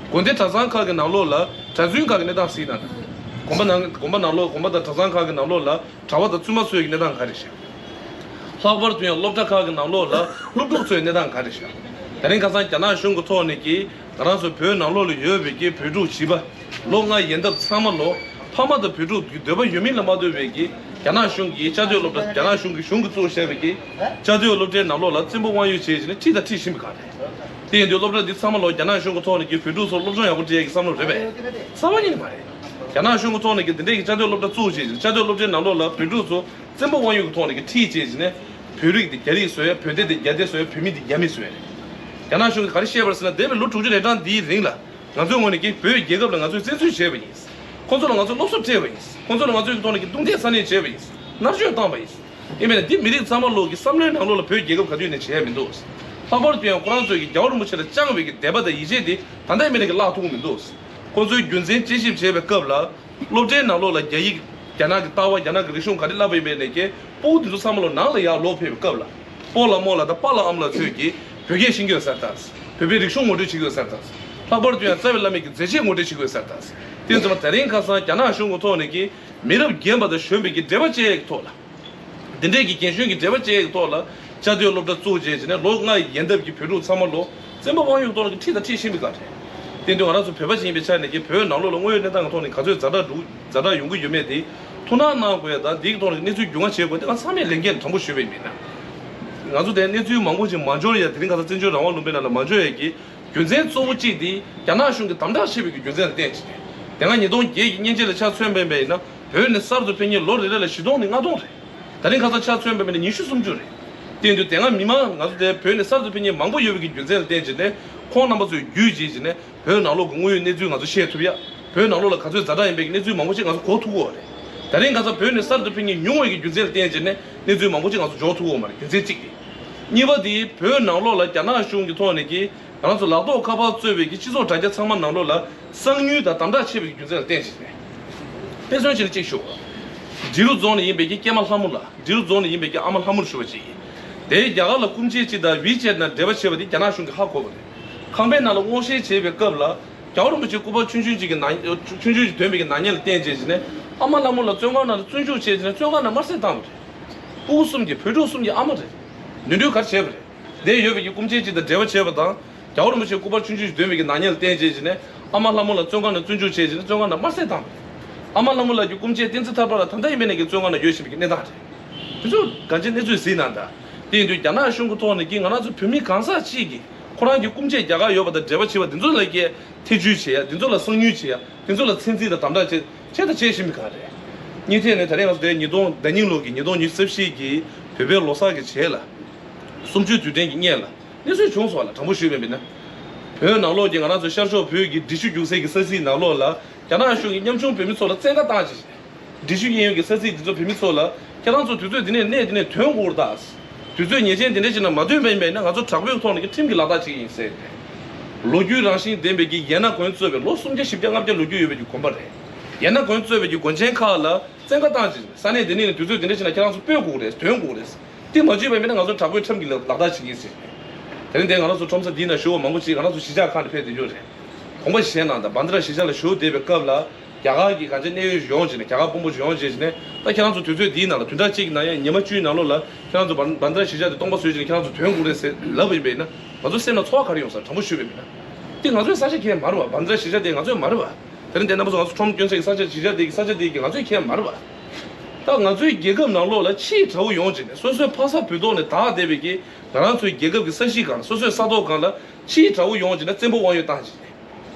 དགོན་སྡེ་གྲྭ་ཚང་ཁག་གི་ནང་ལོགས་ལ་གྲྭ་བཙུན་ཁག་གི་གནས་སྟངས་གཟིགས་ན་ད། དགོན་པ་ནང་དགོན་པ་ནང་ལོགས་དགོན་པ་དང་གྲྭ་ཚང་ཁག་གི་ནང་ལོགས་ལ་གྲྭ་བ་དང་བཙུན་མ་ཚོའི་གི་གནས་སྟངས་ག་རེ་ཤག་ལྷག་པར་དུ་ཡང་སློབ་གྲྭ་ཁག་གི་ནང་ལོགས་ལ་སློབ་ཕྲུག་ཚོའི་གནས་སྟངས་ག་རེ་ཤག་དེ་རིང་ཁ་སང་རྒྱ་ནག་གཞུང་གི་ཐོག་ནས་ཀྱི་ང་རང་ཚོ་བོད་ནང་ལོགས་ལ་ཡོད་པའི་ཀྱི་བོད་ཕྲུག་བྱིས་པ་ལོ་ལྔ་ཡན་འདབ་ཚང་མ་ལོ་ཕ་མ་དང་བོད་ཕྲུག་གི་འདོད་པ་ཡོད་མིན་ལ་མ་ལྟོས་པའི་ཀྱི་རྒྱ་ནག་གཞུང་གི་བཅའ་སྡོད་སློབ་གྲྭ་རྒྱ་ནག་གཞུང་གི་གཞུང་གིས་བཙུགས་བཞག་པའི་ཀྱི་བཅའ་སྡོད་སློབ་གྲྭའི་ནང་ལོགས་ལ་བཙན་པོ་དབང་ཡོད་བྱས་བྱས་ནས་ཁྲིད་དང་ཁྲིད་བཞིན་པའི་སྒང་རེད། དེ་ཡིན་དུས་སློབ་གྲྭ་འདི་ཚང་མ་ལོ་རྒྱ་ནག་གཞུང་གི་ཐོག་ནས་ཀྱི་བོད་ཕྲུག་ཚོར་སློབ་སྦྱོང་ཡག་པོ་སྤྲད་ཡག་གི་བསམ་བློ་རེད་པས། རྩ་བ་ཉིད་ནས་མ་རེད། རྒྱ་ནག་གཞུང་གི་ཐོག་ནས་ཀྱི་འདི་འདྲའི་གི་བཅའ་སྡོད་སློབ་གྲྭ་བཙུགས་བྱས་བྱས་ནས་བཅའ་སྡོད་སློབ་གྲྭའི་ནང་ལོགས་ལ་བོད་ཕྲུག་ཚོ་བཙན་པོ་དབང་ཡོད་ཀྱི་ཐོག་ནས་ཀྱི་ཁྲིད་བྱས་བྱས་ནས་བོད་རིགས་འདི་རྒྱ་རིགས་བཟོ་ཡ། བོད་སྡེ་འདི་རྒྱ་སྡེ་བཟོ་ཡ། བོད་མི་འདི་རྒྱ་མི་བཟོ་ཡ་རེད། རྒྱ་ནག་གཞུང་གིས་ག་རེ་བཤད་པ་རེད་ཟེར་ན་འདས་པའི་ལོ་དྲུག་ཅུ་རེ་གྲངས་འདིའི་རིང་ལ་ང་ཚོའི་ངོས་ནས་ཀྱི་བོད་རྒྱལ་ཁབ་ལ་ང་ཚོས་བཙན་འཛུལ་བྱས་པ་ཡིན། ཁོང་ཚོ་ལ་ང་ཚོས་སློབ་གསོ་སྤྲད་པ་ཡིན། ཁོང་ཚོ་ལ་ང་ཚོའི་ཐོག་ནས་ཀྱི་རྡུང་རྡེག་ས་གནས་བྱས་པ་ཡིན། མནར་གཅོད་བཏང་བ་ཡིན། ཡིན་པས་ན་འདི་མི་རིགས་ཚང་མ་ལོག་གི་བསམ་བློའི་ནང་ལོགས་ལ་བོད་རྒྱལ་ཁབ་ག་དུས་ནས་བྱས་མི་འདུག་ལྷག་པར་དུ་ཡང་ཁོ་རང་ཚོས་ཀྱི་རྒྱལ་བ་རིན་པོ་ཆེ་ལ་བཅངས་པའི་གི་དད་པ་དང་ཡིད་ཆེས་དེ་ད་ལྟ་ཡིན་མིན་ནས་ཀྱི་བརླག་ཐུབ་ཀྱི་མི་འདུག་ཁོང་ཚོའི་རྒྱུ་མཚན་དཔྱད་ཞིབ་བྱེད་པའི་སྐབས་ལ། སློབ་གྲྭའི་ནང་ལོགས་ལ་རྒྱ་ཡིག་རྒྱ་ནག་གི་ལྟ་བ། རྒྱ་ནག་གི་རིག་གཞུང་ག་རེ་བསླབས་པ་ཡིན་པའི་ནས་ཀྱི་སྤུ་གུ་དེ་ཚོ་ཚང་མ་ལོ་ནང་ལ་ཡར་ལོག་ཕེབས་པའི་སྐབས་ལ། སྤོ་ལགས་རྨོ་ལགས་དང་པཱ་ལགས་ཨ་མ་ལགས་ཚོས་ཀྱིས་བོད་སྐད་ཤེས་ཀྱི་ཡོད་ཟེར་དང་། བོད་པའི་རིག་གཞུང་ངོ་སྤྲོད་བྱེད་ཀྱི་ཡོད་ཟེར་དང་། ལྷག་པར་དུ་ཡང་རྩ་བའི་བླ་མའི་གི་མཛད་རྗེས་ངོ་སྤྲོད་བྱེད་ཀྱི་ཡོད་ཟེར་དང་། དེ་ཚོ་མ་དེ་རིང་ཁ་སང་རྒྱ་ནག་གཞུང་གི་ཐོག་ནས་ཀྱི་མི་རབས་རྒན་པ་དང་གཞོན་པའི་གི་འབྲེལ་བ་བཅད་ཡས་ཀྱི་ཐོག་ལ། འདི་འདྲའི་གི་རྒན་གཞོན་གྱི་འབྲེལ་བ་བཅས་ཀྱི་ཐོག་ལ་བཅའ་སྡོད་སློབ་གྲྭ་བཙུགས་བྱས་བྱས་ནས་ལོ་ལྔ་ཡི་ཡན་འདབ་ཀྱི་བོད་ཕྲུག་ཚང་མ་ལོ་བཙན་པོ་དབང་ཡོད་ཐོག་ལ་གི་ཁྲིད་དང་ཁྲིད་བཞིན་པའི་སྐབས་རེད། དེ་དུས་ང་རང་ཚོ་བོད་པ་ཞིག་ཡིན་པའི་ཆ་ནས་ཀྱི་བོད་ནང་ལོགས་ལ་དངོས་ཡོད་གནས་སྟངས་ཀྱི་ཐོག་ནས་ག་ཚོད་ཛ་དྲག་འགྲོ་ཛ་དྲག་ཡོང་གི་ཡོད་མེད་དེ་ཐུགས་སྣང་གནང་དགོས་ཡ་དང་། འདིའི་ཐོག་ནས་གནས་ཚུལ་རྒྱུས་མངའ་བྱེད་དགོས་དེ་ང་ཚང་མས་ལས་འགན་དྲང་པོ་ཞུས་པ་ཡིན་ན། ང་ཚོ་དེ་གནས་ཚུལ་མང་པོ་ཞིག་མ་འབྱོར་ཡ། དེ་རིང་ཁ་སང་བཙན་བྱོལ་རང་དབང་ལུང་པའི་ནང་ལ་མ་འབྱོར་ཡ་གི་རྒྱུ་མཚན་གཙོ་བོ་གཅིག་དེ་རྒྱ་ནག་གཞུང་གིས་དམ་དྲག་བྱས་པའི་རྒྱུ་མཚན་ལ་བརྟེན་བྱས་ཏེ། དེ་སྔ་ཉིས་སྟོང་བརྒྱད་ཀྱི་མཉེན་ཆས་ལ་ཆ་མཚོན་པ་ཡིན་ན་བོད་ནས་གསར་དུ་ཕེབས་མཁན་ལོ་རེ་རེ་ལ་བཞི་སྟོང་ནས་ལྔ་སྟོང་རེད། ད་རིང་ཁ་སང་ཆ་མཚོན་པ་ཡིན་ན་ཉི་ཤུ་སུམ་ཅུ་རེད། དེ་ཡིན་དུས་དེ་སྔ་མི་མང་ང་ཚོ་དེ་བོད་ནས་གསར་དུ་ཕེབས་མཁན་མང་པོ་ཡོད་པའི་རྒྱུ་མཚན་ལ་བརྟེན་བྱས་ནས་ཁོང་རྣམ་པ་ཚོས་བརྒྱུད་བྱས་བྱས་ནས་བོད་ནང་ལོགས་ཀྱི་དངོས་ཡོད་གནས་ཚུལ་ང་ཚོ་ཤེས་ཐུབ་ཡ། བོད་ནང་ལོགས་ལ་ག་ཚོད་ཛ་དྲག་ཡིན་པའི་གནས་ཚུལ་མང་པོ་ཞིག་ང་ཚོ་གོ་ཐུབ་ཀྱི་ཡོད་རེད། ད་རིང་ཁ་སང་བོད་ནས་གསར་དུ་ཕེབས་མཁན་ཉུང་བའི་རྒྱུ་མཚན་ལ་བརྟེན་བྱས་ནས་གནས་ཚུལ་མང་པོ་ཞིག་ང་ཚོ་འབྱོར་ཐུབ་ཀྱི་ཡོད་མ་རེད། རྒྱུ་མཚན་གཅིག་དེ། གཉིས་པ་དེ་བོད་ནང་ལོགས་ལ་རྒྱ་ནག་གཞུང་གི་ཐོག་ནས་ཀྱི་ང་རང་ཚོ་ལག་ཐོགས་ཁ་པར་གཙོས་པའི་གི་སྤྱི་ཚོགས་དྲ་རྒྱ་ཚང་མ་ནང་ལོགས་ལ་གསང་ཉུལ་དང་དམ་དྲག་བྱས་པའི་རྒྱུ་མཚན་ལ་བརྟེན་བྱས་ནས། དཔེ་མཚོན་ཅིག་ལ་གཅིག་ཞུ། འབྲི་རུ་རྫོང་ནས་ཡིན་པའི་གི་སྐྱེས་མ་ལྷ་མོ་ལགས། འབྲི་རུ་རྫོང་ནས་ཡིན་པའི་གི་ཨ་མ་ལྷ་མོར་ཞུ་བ་ཅིག་ཡིན། དེའི་རྒྱ་གར་ལ་སྐུ་མཆེད་ཅིག་དང་ཝི་ཆེད་ནང་འབྲེལ་བ་བྱས་པ་དེ་རྒྱ་ནག་གཞུང་གིས་ཧ་གོ་བ་རེད། ཁང་པའི་ནང་ལ་མངོན་གསལ་བྱེད་པའི་སྐབས་ལ་རྒྱལ་བ་རིན་པོ་ཆེ་སྐུ་པར་ཆུང་ཆུང་ཅིག་གི་ནང་ཆུང་ཆུང་ཅིག་དོན་པའི་གི་ནག་ཉེས་ལ་བརྟེན་བྱས་བྱས་ནས་ཨ་མ་ལྷ་མོ་ལགས་བཙོན་ཁང་ནང་ལ་བཙོན་འཇུག་བྱས་བྱས་ནས་བཙོན་ཁང་ནང་དམར་གསོད་བཏང་བ་རེད། སྤུ་གུ་གསུམ་གྱི་བོད་ཕྲུག་གསུམ་གྱི་ཨ་མ་རེད། ནོར་འཁྲུལ་ག་རེ་བྱས་པ་རེད། དེ་ཡོད་པའི་གི་སྐུ་མཆེད་ཅིག་དང་འབྲེལ་བ་བྱས་པ་དང་། རྒྱལ་བ་རིན་པོ་ཆེའི་སྐུ་པར་ཆུང་ཆུང་ཞིག་འདོན་པའི་གི་ནག་ཉེས་ལ་བརྟེན་བྱས་བྱས་ནས་ཨ་མ་ལྷ་མོ་ལགས་བཙོན་ཁང་ནང་བཙོན་འཇུག་བྱས་བྱས་ནས་བཙོན་ཁང་ནང་དམར་གསོད་བཏང་བ་རེད། ཨ་མ་ལྷ་མོ་ལགས་ཀྱི་སྐུ་མཆེད་བསྟན་འཛིན་ཐར་པ་ལགས་ད་ལྟ་ཡིན་པའི་ནས་ཀྱི་བཙོན་ཁང་ནང་ཡོད་བཞིན་པའི་གི་གནས་སྟངས་རེད། དེ་ཚོ་གང་ཅིའི་གནས་ཚུལ་གཟིགས་གནང་དང་། དེ་ཡིན་དུས་རྒྱ་ནག་གཞུང་གི་ཐོག་ནས་ཀྱི་ང་རང་ཚོ་བོད་མི་གང་ཟག་གཅིག་གིས་ཁོ་རང་གི་སྐུ་མཆེད་རྒྱ་གར་ཡོད་པ་དང་འབྲེལ་བ་བྱེད་པ་དེ་ཚོ་ལ་ཀྱི་ཐེ་བྱུས་བྱེད་ཡ། དེ་ཚོ་ལ་གསང་ཉུལ་བྱེད་ཡ། དེ་ཚོ་ལ་ཚད་འཛིན་དང་དམ་དྲག་བྱེད་བྱས་དང་བྱེད་བཞིན་པའི་གང་རེད། གཉིས་ཐད་ནས་ད་རེས་ང་ཚོ་དེ་ཉིས་སྟོང་ཟླ་ཉིན་ལོ་གི་ཉིས་སྟོང་ཉི་ཤུ་རྩ་བཞི་གི་བོད་པའི་ལོ་གསར་གྱི་རྗེས་ལ། གསུམ་བཅུའི་དུས་དྲན་གྱི་སྔོན་ལ་གནས་ཚུལ་བྱུང་སོང་བ་ལ་དྲང་པོ་ཞུས་པ་ཡིན་ན། བོད་ནང་ལོགས་ཀྱི་ང་རང་ཚོ་ཤར་ཕྱོགས་བོད་ཀྱི་འབྲི་ཆུ་རྒྱུག་སའི་གི་ས་ཚིགས་ནང་ལོགས་ལ་རྒྱ་ནག་གཞུང་གིས་ཉམ་ཆུང་བོད་མི་ཚོ་ལ་བཙན་བཀའ་བཏང་བྱས། འབྲི་ཆུ་གཡས་གཡོན་གྱི་ས་ཚིགས་འདི་ཚོ་བོད་མི་ཚོ་ལ་ཁྱེད་རང་ཚོ་དུས་ཚོད་འདི་ནས་གནས་འདི་ནས་ཐོན་དགོས་རེད་ད། དུས་ཚོད་ངེས་ཅན་འདི་འདྲ་ཞིག་ནང་མ་ཐོན་པ་ཡིན་པ་ཡིན་ན་ང་ཚོ་དྲག་པོའི་ཐོག་ནས་ཀྱི་ཁྲིམས་ཀྱི་ལག་བསྟར་བྱེད་ཀྱི་ཡིན་ཟེར་ཏེ། ལོ་རྒྱུས་རང་བཞིན་ལྡན་པའི་གི་ཡན་ན་གོན་གཙོས་པའི་ལོ་སུམ་བརྒྱ་བཞི་བརྒྱ་ལྔ་བརྒྱ་ལོ་རྒྱུས་ཡོད་པའི་གི་དགོན་པ་རེད། ཡན་ན་གོན་གཙོས་པའི་གི་དགོན་ཆེན་ཁག་ལ་བཙན་བཀའ་བཏང་ཅིང་ས་གནས་འདི་ནས་ནི་དུས་ཚོད་འདི་འདྲ་ཞིག་ན་ཁྱེད་རང་ཚོ་སྤོས་དགོས་རེད། ཐོན་དགོས་རེད། དེ་མ་བརྗོད་པ་ཡིན་ན་ང་ཚོ་དྲག་པོའི་ཁྲིམས་ཀྱི་ལག་ལག་བསྟར་བྱེད་ཀྱི་ཡིན་ཟེར། དེ་རིང་འདིར་ང་རང་ཚོ་ཁྲོམ་ས་འདིའི་ནང་བཞུགས་པ་མང་པོ་ཅིག་ང་རང་ཚོ་གཞིས་ཆགས་ཁག་ནས་ཕེབས་བསྡད་ཡོད་རེད། དགོངས་པ་བཞེས་གནང་དང་། བྷན་དྷ་ར་གཞིས་ཆགས་ལ་བཞུགས་བསྡད་པའི་སྐབས་ལ་རྒྱ་གར་གྱི་གང་ཅི་གནད་ཡོད་ཡོང་བྱས་ནས་རྒྱ་གར་དཔོན་པོ་ཡོང་བྱས་ནས་ད་ཁྱེད་རང་ཚོ་དུས་ཚོད་འདིའི་ནང་ལ་བདུན་ཕྲག་གཅིག་གི་ནང་ཡང་ཉི་མ་བཅུའི་ནང་ལོགས་ལ་ཁྱེད་རང་ཚོ་བྷན་བྷན་དྷ་ར་གཞིས་ཆགས་དེ་སྟོང་པ་བཟོས་བྱས་ནས་ཁྱེད་རང་ཚོ་ཐོན་དགོས་རེད་ཟེར་ལབ་པ་ཡིན་པ་ཡིན་ན་ང་ཚོ་སེམས་ནང་ཚོར་བ་ག་རེ་ཡོང་ས་དྲང་པོ་ཞུས་པ་ཡིན་ན། དེ་ང་ཚོའི་ས་ཆ་གང་ཡང་མ་རེད་བ། བྷན་དྷ་ར་གཞིས་ཆགས་དེ་ང་ཚོའི་མ་རེད་བ། དེ་རིང་དེ་རྣམ་པ་ཚོ་ང་ཚོ་ཁྲོམ་སྐྱོན་ཚད་ཀྱི་ས་ཆ་གཞིས་ཆགས་དེ་གི་ས་ཆ་དེ་གི་ང་ཚོའི་ཁྱད་མ་རེད་བ། ད་ང་ཚོའི་རྒྱལ་ཁབ་ནང་ལོགས་ལ་ཕྱིའི་དགྲ་བོ་ཡོང་བྱས་ནས་སོ་སོའི་ཕ་ས་བོད་ཐོག་ནས་བདག་བསྡད་པའི་གི་ང་རང་ཚོའི་རྒྱལ་ཁབ་ཀྱི་ས་གཞི་སྒང་ལ་སོ་སོའི་ས་ཐོག་སྒང་ལ་ཕྱིའི་དགྲ་བོ་ཡོང་བྱས་ནས་བཙན་པོ་དབང་ཡོད་བཏང་བྱས་ནས་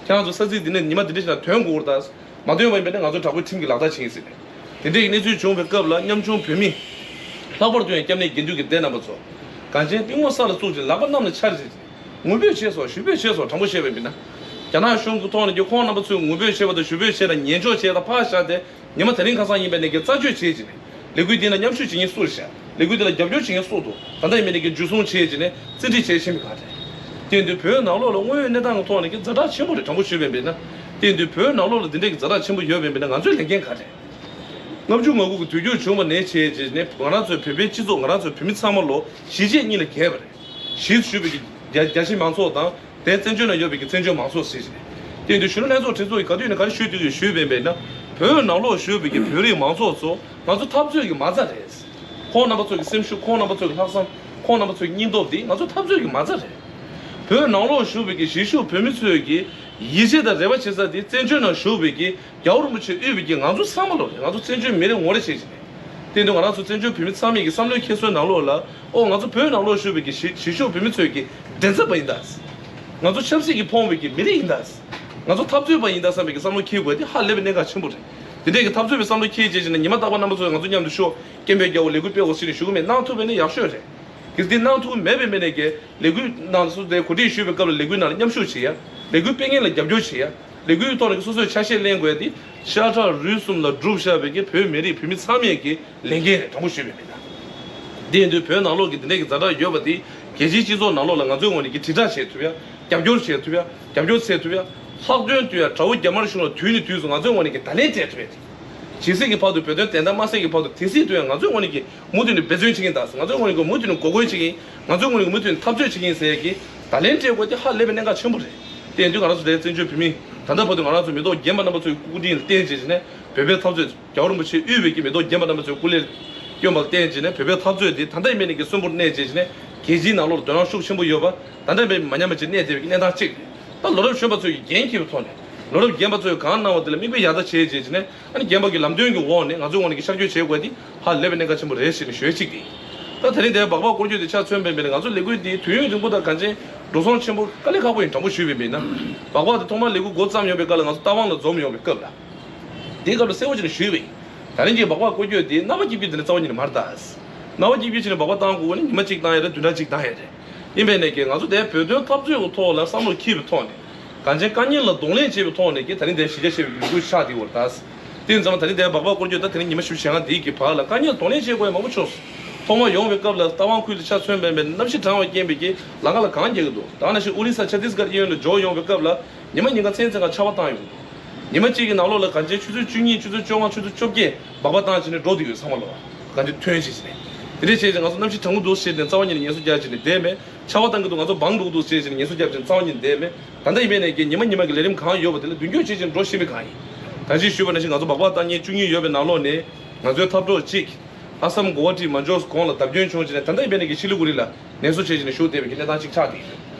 ཁྱེད་རང་ཚོ་ས་ཚིགས་འདི་ནས་ཉི་མ་འདི་འདྲ་ཞིག་ན་ཐོན་དགོས་རེད་ད། མ་ཐོན་པ་ཡིན་པ་ཡིན་ན་ང་ཚོ་དྲག་པོའི་ཁྲིམས་ཀྱི་ལག་བསྟར་བྱེད་ཀྱི་ཡིན་ཟེར་ནས། དེ་འདྲའི་གནས་ཚུལ་བྱུང་བའི་སྐབས་ལ་ཉམ་ཆུང་བོད་མི། ལྷག་པར་དུ་ཡང་སྐྱབས་གནས་དགེ་འདུན་གྱི་སྡེ་རྣམ་པ་ཚོ། གངས་ཅན་གཏིང་མོ་ས་ལ་བཙུགས་ཅིང་ལག་པ་གནམ་ལ་འཕྱར་ཅིང་། ངུ་འབོད་བྱས་སོང་། ཞུ་འབོད་བྱས་སོང་། དྲང་པོ་བཤད་པ་ཡིན་ན། རྒྱ་ནག་གཞུང་གི་ཐོག་ནས་ཀྱི་ཁོང་རྣམ་པ་ཚོས་ངུ་འབོད་བྱས་པ་དང་ཞུ་འབོད་བྱས་དང་ཉན་འཇོག་བྱས་དང་ཕར་བཞག་སྟེ། ཉི་མ་དེ་རིང་ཁ་སང་ཡིན་པའི་ནས་ཀྱི་རྩ་གཅོད་བྱས་ཀྱི་ནས། ལས་འགུལ་འདི་ལ་མཉམ་ཞུགས་བྱེད་མཁན་སུ་རེད་ཤག་ལས་འགུལ་འདི་ལ་རྒྱབ་སྐྱོར་བྱེད་མཁན་སུ་འདུག་ད་ལྟ་ཡིན་པའི་ནས་ཀྱི་འཇུ་བཟུང་བྱས་ཀྱི་ནས་བཙན་ཁྲིད་བྱས་ཕྱིན་པའི་ག་རེད། དེ་ཡིན་དུས་བོད་ནང་ལོགས་ལ་དངོས་ཡོད་གནས་སྟངས་ཀྱི་ཐོག་ནས་ཀྱི་ཛ་དྲག་ཆེན་པོ་རེད། དྲང་པོ་ཞུས་པ་ཡིན་པས་ན། དེ་ཡིན་དུས་བོད་ནང་ལོགས་ལ་འདི་འདྲའི་ཀྱི་ཛ་དྲག་ཆེན་པོ་ཡོད་པ་ཡིན་པས་ན་ང་ཚོའི་ལས་འགན་ག་རེད། ལྔ་བཅུ་ང་དགུ་གི་དུས་འགྱུར་བྱུང་བ་ནས་བྱས་རྗེས་ནས་ང་རང་ཚོའི་བོད་པའི་སྤྱི་ཚོགས་ང་རང་ཚོའི་བོད་མི་ཚང་མ་ལོ་གཞིས་བྱེས་གཉིས་ལ་གྱེས་པ་རེད། གཞིས་སུ་བཞུགས་པའི་རྒྱ་རྒྱ་ཆེ་མང་ཚོགས་དང་དེ་བཙན་བྱོལ་ནང་ཡོད་པའི་གི་བཙན་བྱོལ་མང་ཚོགས་ཟེར་གྱི་རེད། དེ་ཡིན་དུས་གཞོན་ནུ་ལྷན་ཚོགས་གྲོས་ཚོགས་ཀྱིས་ག་དུས་ནས་ག་རེ་ཞུས་དུས་ཀྱི་ཞུས་པ་ཡིན་པས་ན། བོད་ནང་ལོགས་བཞུགས་པའི་གི་བོད་རིགས་མང་ཚོགས་ཚོ་ང་ཚོ་འཐབ་རྩོད་ཀྱི་མ་རྩ་རེད། ཁོང་རྣམ་པ་ཚོ་གི་སེམས་ཤུགས། ཁོང་རྣམ་པ་ཚོ་གི་ལྷག་བསམ། ཁོང་རྣམ་པ་ཚོའི་སྙིང་སྟོབས་འདི་ང་ཚོ་འཐབ་རྩོད་ཀྱི་མ་རྩ་རེད། བོད་ནང་ལོགས་བཞུགས་པའི་གི་གཞིས་བཞུགས་བོད་མི་ཚོས་ཀྱི་ཡིད་ཆེས་དང་རེ་བ་བྱེད་ས་དེ་བཙན་བྱོལ་ནང་བཞུགས་པའི་གི་རྒྱལ་བ་རིན་པོ་ཆེ་དབུས་པའི་གི་ང་ཚོ་ཚང་མ་ལོ་རེད། ང་ཚོ་བཙན་བྱོལ་མི་རེ་ངོ་རེ་བྱེད་ཀྱི་རེད། དེ་དུས་ང་རང་ཚོ་བཙན་བྱོལ་བོད་མི་ཚང་མས་ཀྱི་བསམ་བློའི་འཁྱེར་སོའི་ནང་ལོགས་ལ། ཨོ་ང་ཚོ་བོད་ནང་ལོགས་བཞུགས་པའི་གི་གཞིས་གཞིས་བཞུགས་བོད་མི་ཚོའི་གི་མགྲིན་ཚབ་པ་ཡིན་ད། ང་ཚོ་ཆབ་སྲིད་ཀྱིས་ཕོངས་པའི་གི་མི་རིགས་ཡིན་ད། ང་ཚོ་འཐབ་རྩོད་པ་ཡིན་ད་བསམ་པའི་གི་བསམ་བློ་འཁྱེར་དགོས་དེ་ཧ་ལས་པའི་གནད་འགག་ཆེན་པོ་རེད། དེ་འདྲའི་གི་འཐབ་རྩོད་པའི་བསམ་བློ་འཁྱེར་བྱས་བྱས་ནས་ཉི་མ་རྟག་པར་རྣམ་པ་ཚོ་ང་ཚོ་མཉམ་དུ་ཤོག་སྐད་འབོད་རྒྱག་འོ་ལས་འགུལ་སྤེལ་འོ་ཟེར་ནས་ཞུ་གི་མེད། གནང་ཐུབ་པ་ཡིན་ན་ཡག་ཤོས་རེད། གལ་སྲིད་གནང་ཐུབ་མེད་པའི་མི་ནས་ཀྱི་ལས་འགུལ་ནང་སུ་དེ་གོ་སྒྲིག་ཞུས་པའི་སྐབས་ལ་ལས་འགུལ་ནང་ལ་མཉམ་ཞུགས་བྱེད་ཡ། ལས་འགུལ་སྤེལ་མཁན་ལ་རྒྱབ་སྐྱོར་བྱེད་ཡ། ལས་འགུལ་ཐོག་ནས་སོ་སོས་ཆ་ཤས་ལེན་དགོས་ཡ་དེ་ཤ་ཁྲག་རུས་གསུམ་ལ་བསྒྲུབ་བཞག་པའི་གི་བོད་མི་རིགས་བོད་མི་ཚང་མས་ཀྱི་ལས་འགན་རེད། དྲང་པོ་ཞུས་པའི་མི་དང་། དེ་ཡིན་དུས་བོད་ནང་ལོགས་ཀྱི་འདི་འདྲའི་གི་ཛ་དྲག་ཡོད་པ་དེ་རྒྱལ་སྤྱིའི་སྤྱི་ཚོགས་ནང་ལོགས་ལ་ང་ཚོའི་ངོས་ནས་ཀྱི་དྲིལ་བསྒྲགས་བྱེད་ཐུབ་ཡ། རྒྱབ་སྐྱོར་བྱེད་ཐུབ་ཡ། རྒྱབ་སྐྱོར་འཚོལ་ཐུབ་ཡ། ལྷག་དོན་དུ་ཡང་དགྲ་བོ་རྒྱ་དམར་གཞུང་ལ་དུས་ནས་དུས་སུ་ང་ཚོའི་ངོས་ནས་ཀྱི་བརྡ་ལན་སྤྲད་ཐུབ་པ་དེ། ཇི་སྲིད་ཀྱི་བར་དུ་བོད་དོན་བདེན་མཐའ་མ་གསལ་གྱི་བར་དུ་དེ་སྲིད་དུ་ཡང་ང་ཚོའི་ངོས་ནས་ཀྱི་མུ་མཐུད་ནས་འབད་བརྩོན་བྱེད་ཀྱི་ཡིན། ད་ང་ཚོའི་ངོས་ནས་ཀྱི་མུ་མཐུད་ནས་འགོག་རྒོལ་བྱེད་ཀྱི་ཡིན། ང་ཚོའི་ངོས་ནས་ཀྱི་མུ་མཐུད་ནས་འཐབ་རྩོད་བྱེད་ཀྱི་ཡིན་ཟེར་ཡས་ཀྱི་བརྡ་ལན་སྤྲད་དགོས་དེ་ཧ་ལས་པའི་གནད་འགག་ཆེན་པོ་རེད། དེ་ཡིན་དུས་ང་རང་ཚོ་དེའི་བཙན་བྱོལ་བོད་མི་ད་ལྟ་བར་དུ་ང་རང་ཚོ་མི་ཐོག་རྒན་པ་རྣམ་པ་ཚོའི་སྐུ་དྲིན་ལ་བརྟེན་བྱས་བྱས་ནས་བོད་པའི་འཐབ་རྩོད་རྒྱལ་བ་རིན་པོ་ཆེ་དབུས་པའི་གི་མི་ཐོག་རྒན་པ་རྣམ་པ་ཚོའི་སྐུ་ལས་བསྐྱོན་པ་ལ་བརྟེན་བྱས་ནས་བོད་པའི་འཐབ་རྩོད་དེ་ད་ལྟ་ཡིན་པའི་ནས་ཀྱི་གསོན་པོར་གནས་བྱས་བྱས་ནས་རྒྱལ་སྤྱིའི་ནང་ལོགས་ལ་དོ་སྣང་ཤུགས་ཆེན་པོ་ཡོད་པ། ད་ལྟ་ཡིན་པའི་མ་ཉམས་པ་ཅིག་གནས་བསྡད་པའི་གནས་སྟངས་གཅིག་རེད། ད་ལོ་རབས་གཞོན་པ་ཚོས་ཀྱི་འགན་འཁྱེར་བའི་ཐོག་ནས་ལོ་རབས་རྒན་པ་ཚོས་གང་གནང་བ་དེ་ལ་མིག་དཔེ་ཡག་ཐག་བྱས་བྱས་བྱས་ནས་ཨ་ནི་རྒན་པ་གི་ལམ་སྟོན་གྱི་འོག་ནས་ང་ཚོའི་ངོས་ནས་ཀྱི་ཤར་བསྐྱོད་བྱེད་དགོས་དེ་ཧ་ལས་པའི་གནད་འགག་ཆེན་པོ་རེད་ཞེས་ནས་ཞུ་ཡས་གཅིག་དེ། ད་དེ་རིང་འདིར་སྦག་སྦག་སྐོར་སྐྱོད་དེ་ཆ་མཚོན་པའི་མི་ལ་ང་ཚོ་ལས་འགུལ་འདི་དུས་ཡུན་རིང་པོ་དང་གང་ཅན་འགྲོ་སོང་ཆེན་པོ་དཀའ་ལས་ཁག་པོ་ཡིན་དྲང་པོ་ཞུས་པའི་མི་ན། སྦག་སྦག་དེ་ཐོག་མར་ལས་འགུལ་འགོ་བརྩམས་ཡོང་བའི་སྐབས་ལ་ང་ཚོ་རྟ་དབང་ལ་འཛོམས་ཡོང་བའི་སྐབས་ལ། དེའི་སྐབས་ལ་གསལ་པོ་བྱས་ནས་ཞུས་པ་ཡིན། ད་རིང་གི་སྦག་སྦག་སྐོར་སྐྱོད་དེ་རྣམ་པ་སྐྱིད་པོའི་དེ་ནི་རྩ་བ་ཉིད་ནས་མ་རེད་ད། རྣམ་པ་སྐྱིད་པོའི་ཆེད་ནས་སྦག་སྦག་བཏང་དགོས་ན་ཉི་མ་གཅིག་བཏང་ཡ་རེད། བདུན་ཕྲག་གཅིག་བཏང་ཡ་རེད། ཡིན་པའི་ནས་ཀྱི་ང་ཚོ་དེ་བོད་དོན་འཐབ་རྩོད་ཀྱི་ཐོག་ལ་བསམ་བློ་འཁྱེར་བའི་ཐོག་ནས། གང་ཅན་དཀའ་ངལ་ལ་གདོང་ལེན་བྱེད་པའི་ཐོག་ནས་ཀྱི་ད་རིང་དེ་གཞི་རྒྱ་ཆེ་བའི་ལས་འགུལ་ཆགས་བསྡད་ཡོད་རེད་ད། དེ་ཙམ་ད་རིང་དེ་སྦག་སྦག་སྐོར་སྐྱོད་ད་དེ་རིང་ཉི་མ་བཞི་བཅུ་ཞེ་ལྔ་འདིའི་གི་བར་ལ་དཀའ་ངལ་གདོང་ལེན་བྱེད་དགོས་ཡ་མང་པོ་བྱུང་སོང་། ཐོག་མར་ཡོང་བའི་སྐབས་ལ་རྟ་དབང་ཁུལ་དུ་ཆ་མཚོན་པའི་མེད་གནམ་གཤིས་གྲང་བའི་རྐྱེན་པས་ཀྱི་ལམ་ཁ་ལ་གངས་རྒྱག་གི་འདུག་ད་ནང་བཞིན་ཨོ་རི་ས་ཆ་ཏིས་གྷར་གཡས་གཡོན་ལ་འབྱོར་ཡོང་བའི་སྐབས་ལ་ཉི་མ་ཉིན་གང་མཚན་མཚན་གང་ཆར་པ་བཏང་ཡོང་གི་འདུག་ཉི་མ་གཅིག་གི་ནང་ལོགས་ལ་གང་ཅན་ཆུ་ཚོད་བཅུ་གཉིས་ཆུ་ཚོད་བཅོ་ལྔ་ཆུ་ཚོད་བཅོ་བརྒྱད་སྦག་སྦག་བཏང་བྱས་ནས་འགྲོ་བསྡད་ཡོད་ཚང་མ་ལོ། གང་ཅན་ཐོན་བྱས་བྱས་ནས། དེ་འདྲས་བྱས་བྱས་ང་ཚོ་གནམ་གཤིས་གྲང་མོ་འདུག་ཟེར་ནས་རྩ་བ་ཉིད་ནས་ངལ་གསོ་རྒྱག་བྱས་ནས་བསྡད་མེད། ཆར་པ་བཏང་གི་འདུག་ང་ཚོ་སྦང་འགྲོ་གི་འདུག་ཟེར་བྱས་ནས་ངལ་གསོ་རྒྱག་བྱས་ནས་རྩ་བ་ཉིད་ནས་བསྡད་མེད། ད་ལྟ་ཡིན་པའི་ནས་ཀྱི་ཉི་མ་ཉི་མ་གི་ལས་རིམ་གང་ཡོད་པ་དེ་ལ་མདུན་སྐྱོད་བྱེད་ཅིང་འགྲོ་ཤེས་པའི་གང་ཡིན། ད་ཅི་ཞུས་པ་ནང་བཞིན་ང་ཚོ་སྦག་སྦག་བཏང་ཉིན་བཅུ་གཉིས་ཡོད་པའི་ནང་ལོགས་ནས་ང་ཚོའི་འཐབ་གྲོགས་གཅིག་ཨ་སམ་གོ་ཝ་ཊི་མ་འཇོག་གོང་ལ་བརྡབ་སྐྱོན་བྱུང་བྱས་ནས་ད་ལྟ་ཡིན་པའི་ནས་ཀྱི་ཤི་ལི་གུ་རི་ལ་ནད་གསོ་བྱས་བྱས་ནས་བཞུགས་བསྡད་པའི་གི་གནས་སྟངས་གཅིག་ཆགས་བསྡད་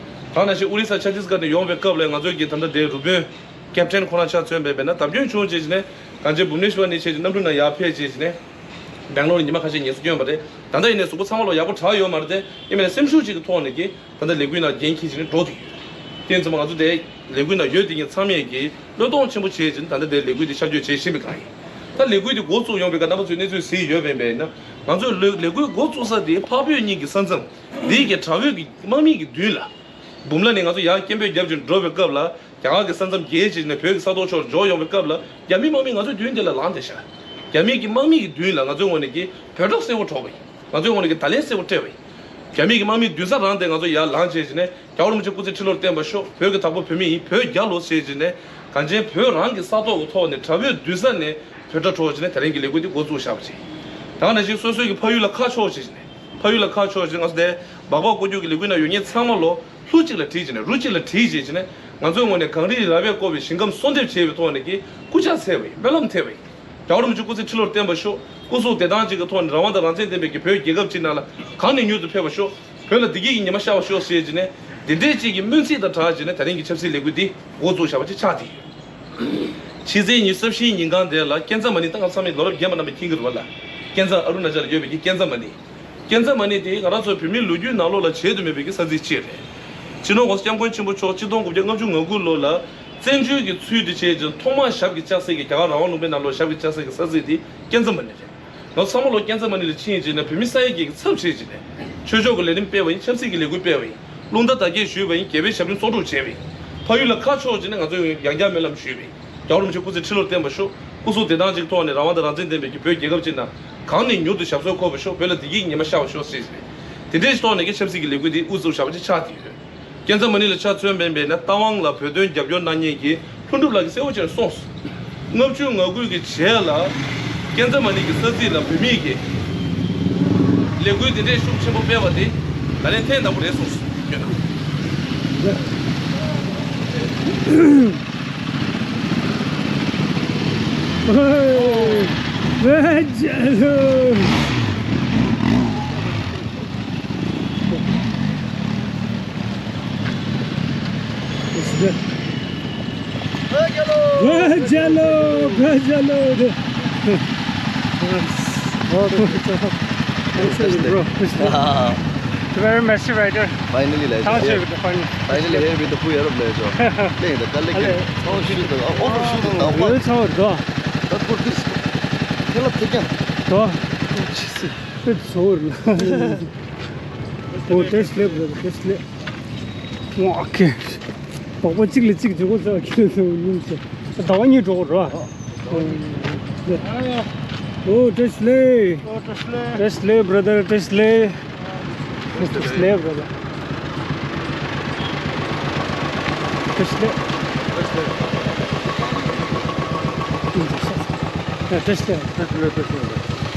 ཡོད། ད་ནང་བཞིན་ཨོ་རི་ས་ཆ་ཏིས་གྷར་ནས་ཡོང་བའི་སྐབས་ལ་ང་ཚོའི་གི་ད་ལྟ་དེ་རུ་དཔོན་ཀེབ་ཊན་ཁོ་རང་ཆ་མཚོན་པའི་བས་ན་བརྡབ་སྐྱོན་བྱུང་བྱས་བྱས་ནས་གང་ཅན་བྷུབ་ནེ་ཤི་ཝར་ནས་བྱས་བྱས་གནམ་གྲུ་ནང་ཡར་ཕེབས་བྱས་བྱས་ནས་སྦེང་ལོར་ཉི་མ་ཁ་ཤས་ངལ་གསོ་བསྐྱོན་པ་རེད། ད་ལྟ་ཡིན་ནས་གཟུགས་པོ་ཚང་མ་ལོ་ཡག་པོ་དྲག་ཡོད་མ་རེད་དེ་ཡིན་པས་ན་སེམས་ཤུགས་ཅིག་གི་ཐོག་ནས་ཀྱི། ད་ལྟ་ལས་འགུལ་ནང་འགན་འཁྱེར་བྱས་ནས་འགྲོ་བསྡད་ཡོད། དེ་ཙམ་ང་ཚོ་དེ་ལས་འགུལ་ནང་ཡོད་དེ་ཉིད་ཚང་མས་ཀྱིས་བློས་གཏོང་ཆེན་པོ་བྱས་བྱས་ནས་ད་ལྟ་དེ་ལས་འགུལ་དེ་ཤར་བསྐྱོད་བྱེད་བཞིན་པའི་སྒང་ཡིན། ད་ལས་འགུལ་དེ་འགོ་བཙུགས་ཡོང་བའི་སྐབས་རྣམ་པ་ཚོས་གནས་ཚུལ་གཟིགས་ཡོད་པ་ཡིན་པས་ན་ང་ཚོས་ལས་ལས་འགུལ་འགོ་བཙུགས་ས་དེ་འཕགས་བོད་གཉིས་ཀྱི་ས་མཚམས་འདིའི་གི་དགྲ་བོའི་གི་དམག་མི་གི་མདུན་ལ་འབུམ་ལ་ནས་ང་ཚོ་ཡར་སྐད་འབོད་བརྒྱབ་བྱས་འགྲོ་བའི་སྐབས་ལ་རྒྱ་གར་གྱི་ས་མཚམས་བརྒལ་བྱས་ནས་བོད་ཀྱི་ས་ཐོག་ཕྱོགས་འབྱོར་ཡོང་བའི་སྐབས་ལ་རྒྱ་མིའི་དམག་མི་ང་ཚོའི་མདུན་དེ་ལ་ལངས་བསྡད་ཤག་རྒྱ་མིའི་གི་དམག་མི་གི་མདུན་ལ་ང་ཚོའི་ངོས་ནས་ཀྱི་འབོད་སྒྲ་གསལ་པོ་སྒྲོག་པ་ཡིན། ང་ཚོའི་ངོས་ནས་ཀྱི་བརྡ་ལན་གསལ་པོ་སྤྲད་པ་ཡིན། རྒྱ་མི་གི་དམག་མིའི་མདུན་སར་རང་དེ་ང་ཚོ་ཡར་ལངས་བྱས་བྱས་ནས་རྒྱལ་བ་རིན་པོ་ཆེ་སྐུ་ཚེ་ཁྲི་ལོར་བརྟན་པར་ཤོག་བོད་ཀྱི་བདག་པོ་བོད་མི་ཡིན། བོད་རྒྱལ་ལོ་ཟེར་བྱས་ནས་གང་ཅན་བོད་རང་གི་ས་ཐོག་གི་ཐོག་ནས་དགྲ་བོའི་མདུན་ས་ནས་བོད་སྒྲ་སྒྲོག་བྱས་ནས་དེ་རིང་གི་ལས་འགུལ་འདི་འགོ་བཙུགས་བཞག་པ་བྱས། ད་ག་ནང་བཞིན་སོ་སོའི་གི་ཕ་ཡུལ་ལ་ཁ་ཕྱོགས་བྱས་བྱས་ནས་ཕ་ཡུལ་ལ་ཁ་ཕྱོགས་བྱས་ང་ཚོ་དེ་སྦག་སྦག་སྐོར་སྐྱོད་ཀྱི་ལས་འགུལ་ནང་ཡོད་མཁན་ཚང་མ་ལོ་ལྷུ་གཅིག་ལ་བྲིས་བྱས་ནས་རུ་གཅིག་ལ་བྲིས་བྱས་བྱས་ནས་ང་ཚོའི་ངོས་ནས་གངས་རིའི་ར་བས་བསྐོར་བའི་ཞིང་ཁམས་གསོལ་འདེབས་བྱས་པའི་ཐོག་ནས་ཀྱི་སྐུ་ཕྱག་འཚལ་བ་ཡིན། སྨོན་ལམ་འདེབས་པ་ཡིན། རྒྱལ་བ་རིན་པོ་ཆེ་སྐུ་ཚེ་ཁྲི་ལོར་བརྟན་པར་ཤོག་སྐུ་གཟུགས་བདེ་ཐང་ཅིག་གི་ཐོག་ནས་རང་དབང་དང་རང་བཙན་ལྡན་པའི་གི་བོད་རྒྱལ་ཁབ་ཅིག་ནང་ལ་གང་ནས་མྱུར་དུ་ཕེབས་པར་ཤོག་བོད་ལ་བདེ་སྐྱིད་ཀྱི་ཉི་མ་ཤར་བར་ཤོག་ཟེར་བྱས་ནས་འདི་འདྲའི་ཅིག་གི་སྨོན་ཚིག་དང་སྦྲགས་བྱས་ནས་ད་རིང་གི་ཆབ་སྲིད་ལས་འགུལ་འདི་འགོ་བཙུགས་བཞག་པ་ཅིག་ཆགས་བསྡད་ཡོད། ཕྱི་ཚེས་ཉི་ཤུ་རྩ་བཞིའི་ཉིན་གང་དེ་ལ་ཀན་ཛ་མ་ནི། ད་ང་ཚང་མས་ལོ་རབས་རྒན་པ་རྣམ་པས་མཁྱེན་གྱི་རེད་པ་ལ། ཀན་ཛ་ཨ་རུ་ན་ཅལ་ལ་ཡོད་པའི་གི་ཀན་ཛ་མ་ནི། ཀན་ཛ་མ་ནི་དེ་ང་རང་ཚོ་བོད་མིའི་ལོ་རྒྱུས་ནང་ལོགས་ལ་བརྗེད་དུ་མེད་པའི་གི་ས་ཚིགས་གཅིག་རེད། སྤྱི་ནོར་༸གོང་ས་༸སྐྱབས་མགོན་ཆེན་པོ་མཆོག་ཆིག་སྟོང་དགུ་བརྒྱ་ལྔ་བཅུ་ང་དགུ་ལོ་ལ་བཙན་བྱོལ་གྱི་ཚུལ་དུ་བྱས་ཀྱང་ཐོག་མར་ཞབས་ཀྱིས་བཅགས་སའི་གི་རྒྱ་གར་རང་དབང་ལུང་པའི་ནང་ལོགས་ཞབས་ཀྱིས་བཅགས་སའི་གི་ས་ཚིགས་དེ་ཀན་ཛ་མ་ནི་རེད། ང་ཚང་མ་ལོ་ཀན་ཛ་མ་ནི་ལ་ཕྱིན་བྱས་ནས་བོད་མི་ས་ཡ་བརྒྱད་ཀྱི་ཚབ་བྱས་བྱས་ནས་ཆོས་ཕྱོགས་ཀྱི་ལས་རིམ་སྤེལ་བ་ཡིན། ཆབ་སྲིད་ཀྱི་ལས་འགུལ་སྤེལ་བ་ཡིན། རླུང་རྟ་དར་རྒྱས་ཞུས་པ་ཡིན། རྒྱལ་བའི་ཞབས་དྲུང་གསོག་སྒྲུབ་བྱས་པ་ཡིན། ཕ་ཡུལ་ལ་ཁ་ཕྱོགས་བྱས་ནས་ང་ཚོས་ཡང་བསྐྱར་སྨོན་ལམ་ཞུས་པ་ཡིན། རྒྱལ་བ་རིན་པོ་ཆེ་སྐུ་ཚེ་ཁྲི་ལོར་བརྟན་པར་ཤོག་སྐུ་གཟུགས་བདེ་ཐང་ཅིག་ཐོག་ནས་རང་དབང་དང་རང་བཙན་ལྡན་པའི་གི་བོད་རྒྱལ་ཁབ་ཅིག་ནང་གང་ནས་མྱུར་དུ་ཞབས་སོར་འཁོད་པར་ཤོག་བོད་ལ་བདེ་སྐྱིད་ཀྱི་ཉི་མ་ཤར་བར་ཤོག་ཟེར་བྱས་པ་ཡིན། དེ་འདྲའི་ཐོག་ནས་ཀྱི་ཆབ་སྲིད་ཀྱི་ལས་འགུལ་འདི་དབུ་བཙུགས་བཞག་པ་ཅིག་ཆགས་བསྡད་ཡོད། ཀན་ཛ་མ་ནི་ལ་ཆ་མཚོན་པའི་མེད་ན་རྟ་དབང་ལ་བོད་དོན་རྒྱབ་སྐྱོར་གནང་མཁན་གྱི་ལྷུན་གྲུབ་ལགས་ཀྱིས་གསལ་པོ་བྱས་ནས་གསུངས་སོང་། ལྔ་བཅུ་ང་དགུ་གི་རྗེས་ལ་ཀན་ཛ་མ་ནི་གི་ས་ཚིགས་ལ་བོད་མིས་ཀྱི་ལས་འགུལ་འདི་འདྲའི་ཤུགས་ཆེན་པོ་སྤེལ་བ་དེ་ད་ལན་ཐེངས་དང་པོ་རེད་གསུངས་སོང་། ཡོད་ན། Bajalo, bajalo. Bro, very messy weather. Finally, like, finally here with the full aeroplane, so. Plane, the colleague. Oh, shoot, the overshoot, the overshoot. That's what this. Hello, take care. It's over. Oh, test lab, brother, test lab. ཨོ་ཁེ། སྤོག་པ་གཅིག་ལ་གཅིག་འཇུག་གོ་ཟེར་བ་ཁྱེད་ཚོ་ཉིན་ཚེ། ཟླ་བ་གཉིས་འགྲོ་གོ་ར། Oh, test lab. Oh, test lab. Test lab, brother, test lab. Test lab, brother. Test lab. ཡ་བཀྲ་ཤིས་བདེ་ལེགས། ཡ་བཀྲ་ཤིས་བདེ་ལེགས་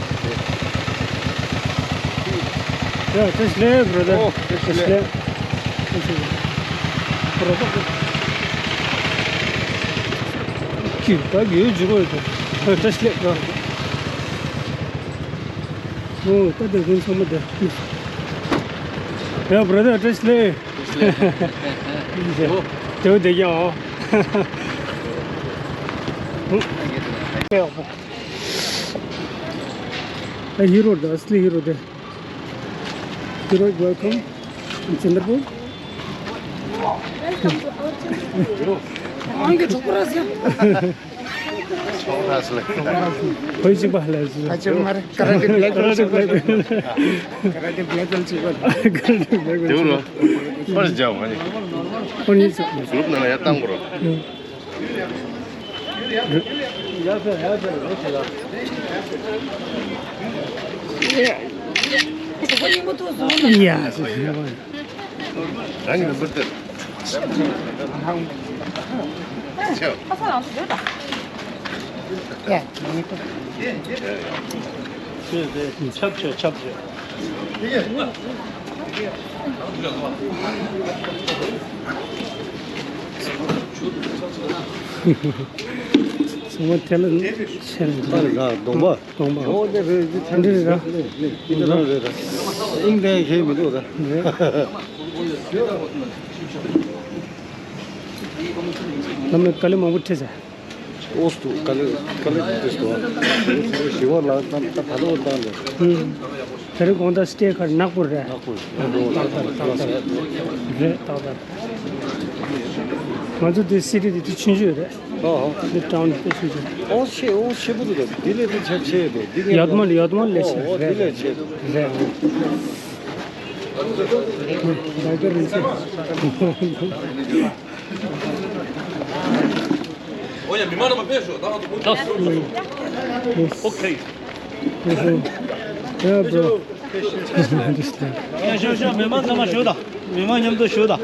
བཀྲ་ཤིས་བདེ་ལེགས། ཡ་བཀྲ་ཤིས་བདེ་ལེགས་བཀྲ་ཤིས་བདེ་ལེགས། ཨོ་བཀྲ་ཤིས་བདེ་ལེགས། བཀྲ་ཤིས་བདེ་ལེགས། རོགས་པ་ཀྱི་ད་ཡོད་འཇུག་གོ་ཡོད་དོ། ཡ་བཀྲ་ཤིས་བདེ་ལེགས་བཀྲ། ཨོ་ད་དེ་ཀུན་ཚང་མ་བདེ། ཡ་བཀྲ་ཤིས་བདེ་ལེགས། བཀྲ་ཤིས་བདེ་ལེགས། བདེ་པོ་བདེ་རྒྱུ་ཨོ། ད་ཧི་རོ་ད་ཨ་སི་ལི་ཧི་རོ་དེ། Hero, welcome in Chandrapur. Welcome to our Chandrapur. ཁོའི་གཅིག་པ་ལ་ཟེར། ཨ་ཅེ་མ་རེད། ཀ་ར་ཏེ་བྷེ་ལེག་བེལ་ཅིག་པ། ཀ་ར་ཏེ་བྷེ་ལེག་བེལ། ཀ་ར་ཏེ་བྷེ་ལེག་བེལ་ཅིག་པ། ཀ་ར་ཏེ་བྷེ་ལེག་བེལ། ཕར་རྒྱབ་ཨ་ནི། ཨོ་ནི་ཟེར། གུ་རུབ་ནང་ལ་ཡར་བཏང་དགོས་རོ། ཡ། རང་གི་ནམ་བར་སྟེར། ཆབ་ཆོས་ཆབ་ཆོས། ཚང་མ་དེ་ལ་ཆེན་པོ། གདོང་པ། གདོང་པ། ཨོ་དེ་རེད། དེ་འདྲ་རེད་ར། དེ་འདྲ་རེད་ར། ཨིན་དེ་ཁེ་མི་འདུག་ར། རེད། ལམ་ནས་དཀའ་ལས་མང་པོ་འཕྲད་ཟེར། ཨོ་སྟུ་དཀའ་ལས་དཀའ་ལས་འཕྲད་སོང་། ཞི་བ་ལ་ད་ད་ད་ལོ་ད་ལོ། ཧུམ། དེ་རིང་དགོང་དག་སྟེ་ཁར་ནག་པོ་རེད། ནག་པོ་རེད། ཏག་ཏག་ཏག་ཏག་རེད། ཏག་ཏག་ང་ཚོ་འདི་སི་ཊི་འདི་འདི་ཆུང་ཆུང་རེད། ཨོ་ཧོ། འདི་ཊའུན་འདི་ཆུང་ཆུང་རེད། ཨོ་ཆེ་ཨོ་ཆེ་པོ་འདུག་འདི་ལས་འདི་ཆེ་ཆེ་འདུག་འདི་ངས་ཡོད་མ་ལ་ཡོད་མ་ལས་ཆེ་ཨོ་འདི་རེད། ལས་ཆེ་འདུག་རེད། ཨོ། ད་ག་རིན་ཆེ། ཨོ་ཡ་མི་མང་རྣམ་པ་ཕེབས་ཤོག་ད་ང་ཚོ་ཨོ་ཁེ། Yeah, bro. Understand. ཡ་ཤོག་ཤོག་མི་མང་ཚང་མ་ཤོག་དང་། མི་མང་མཉམ་དུ་ཤོག་དང་།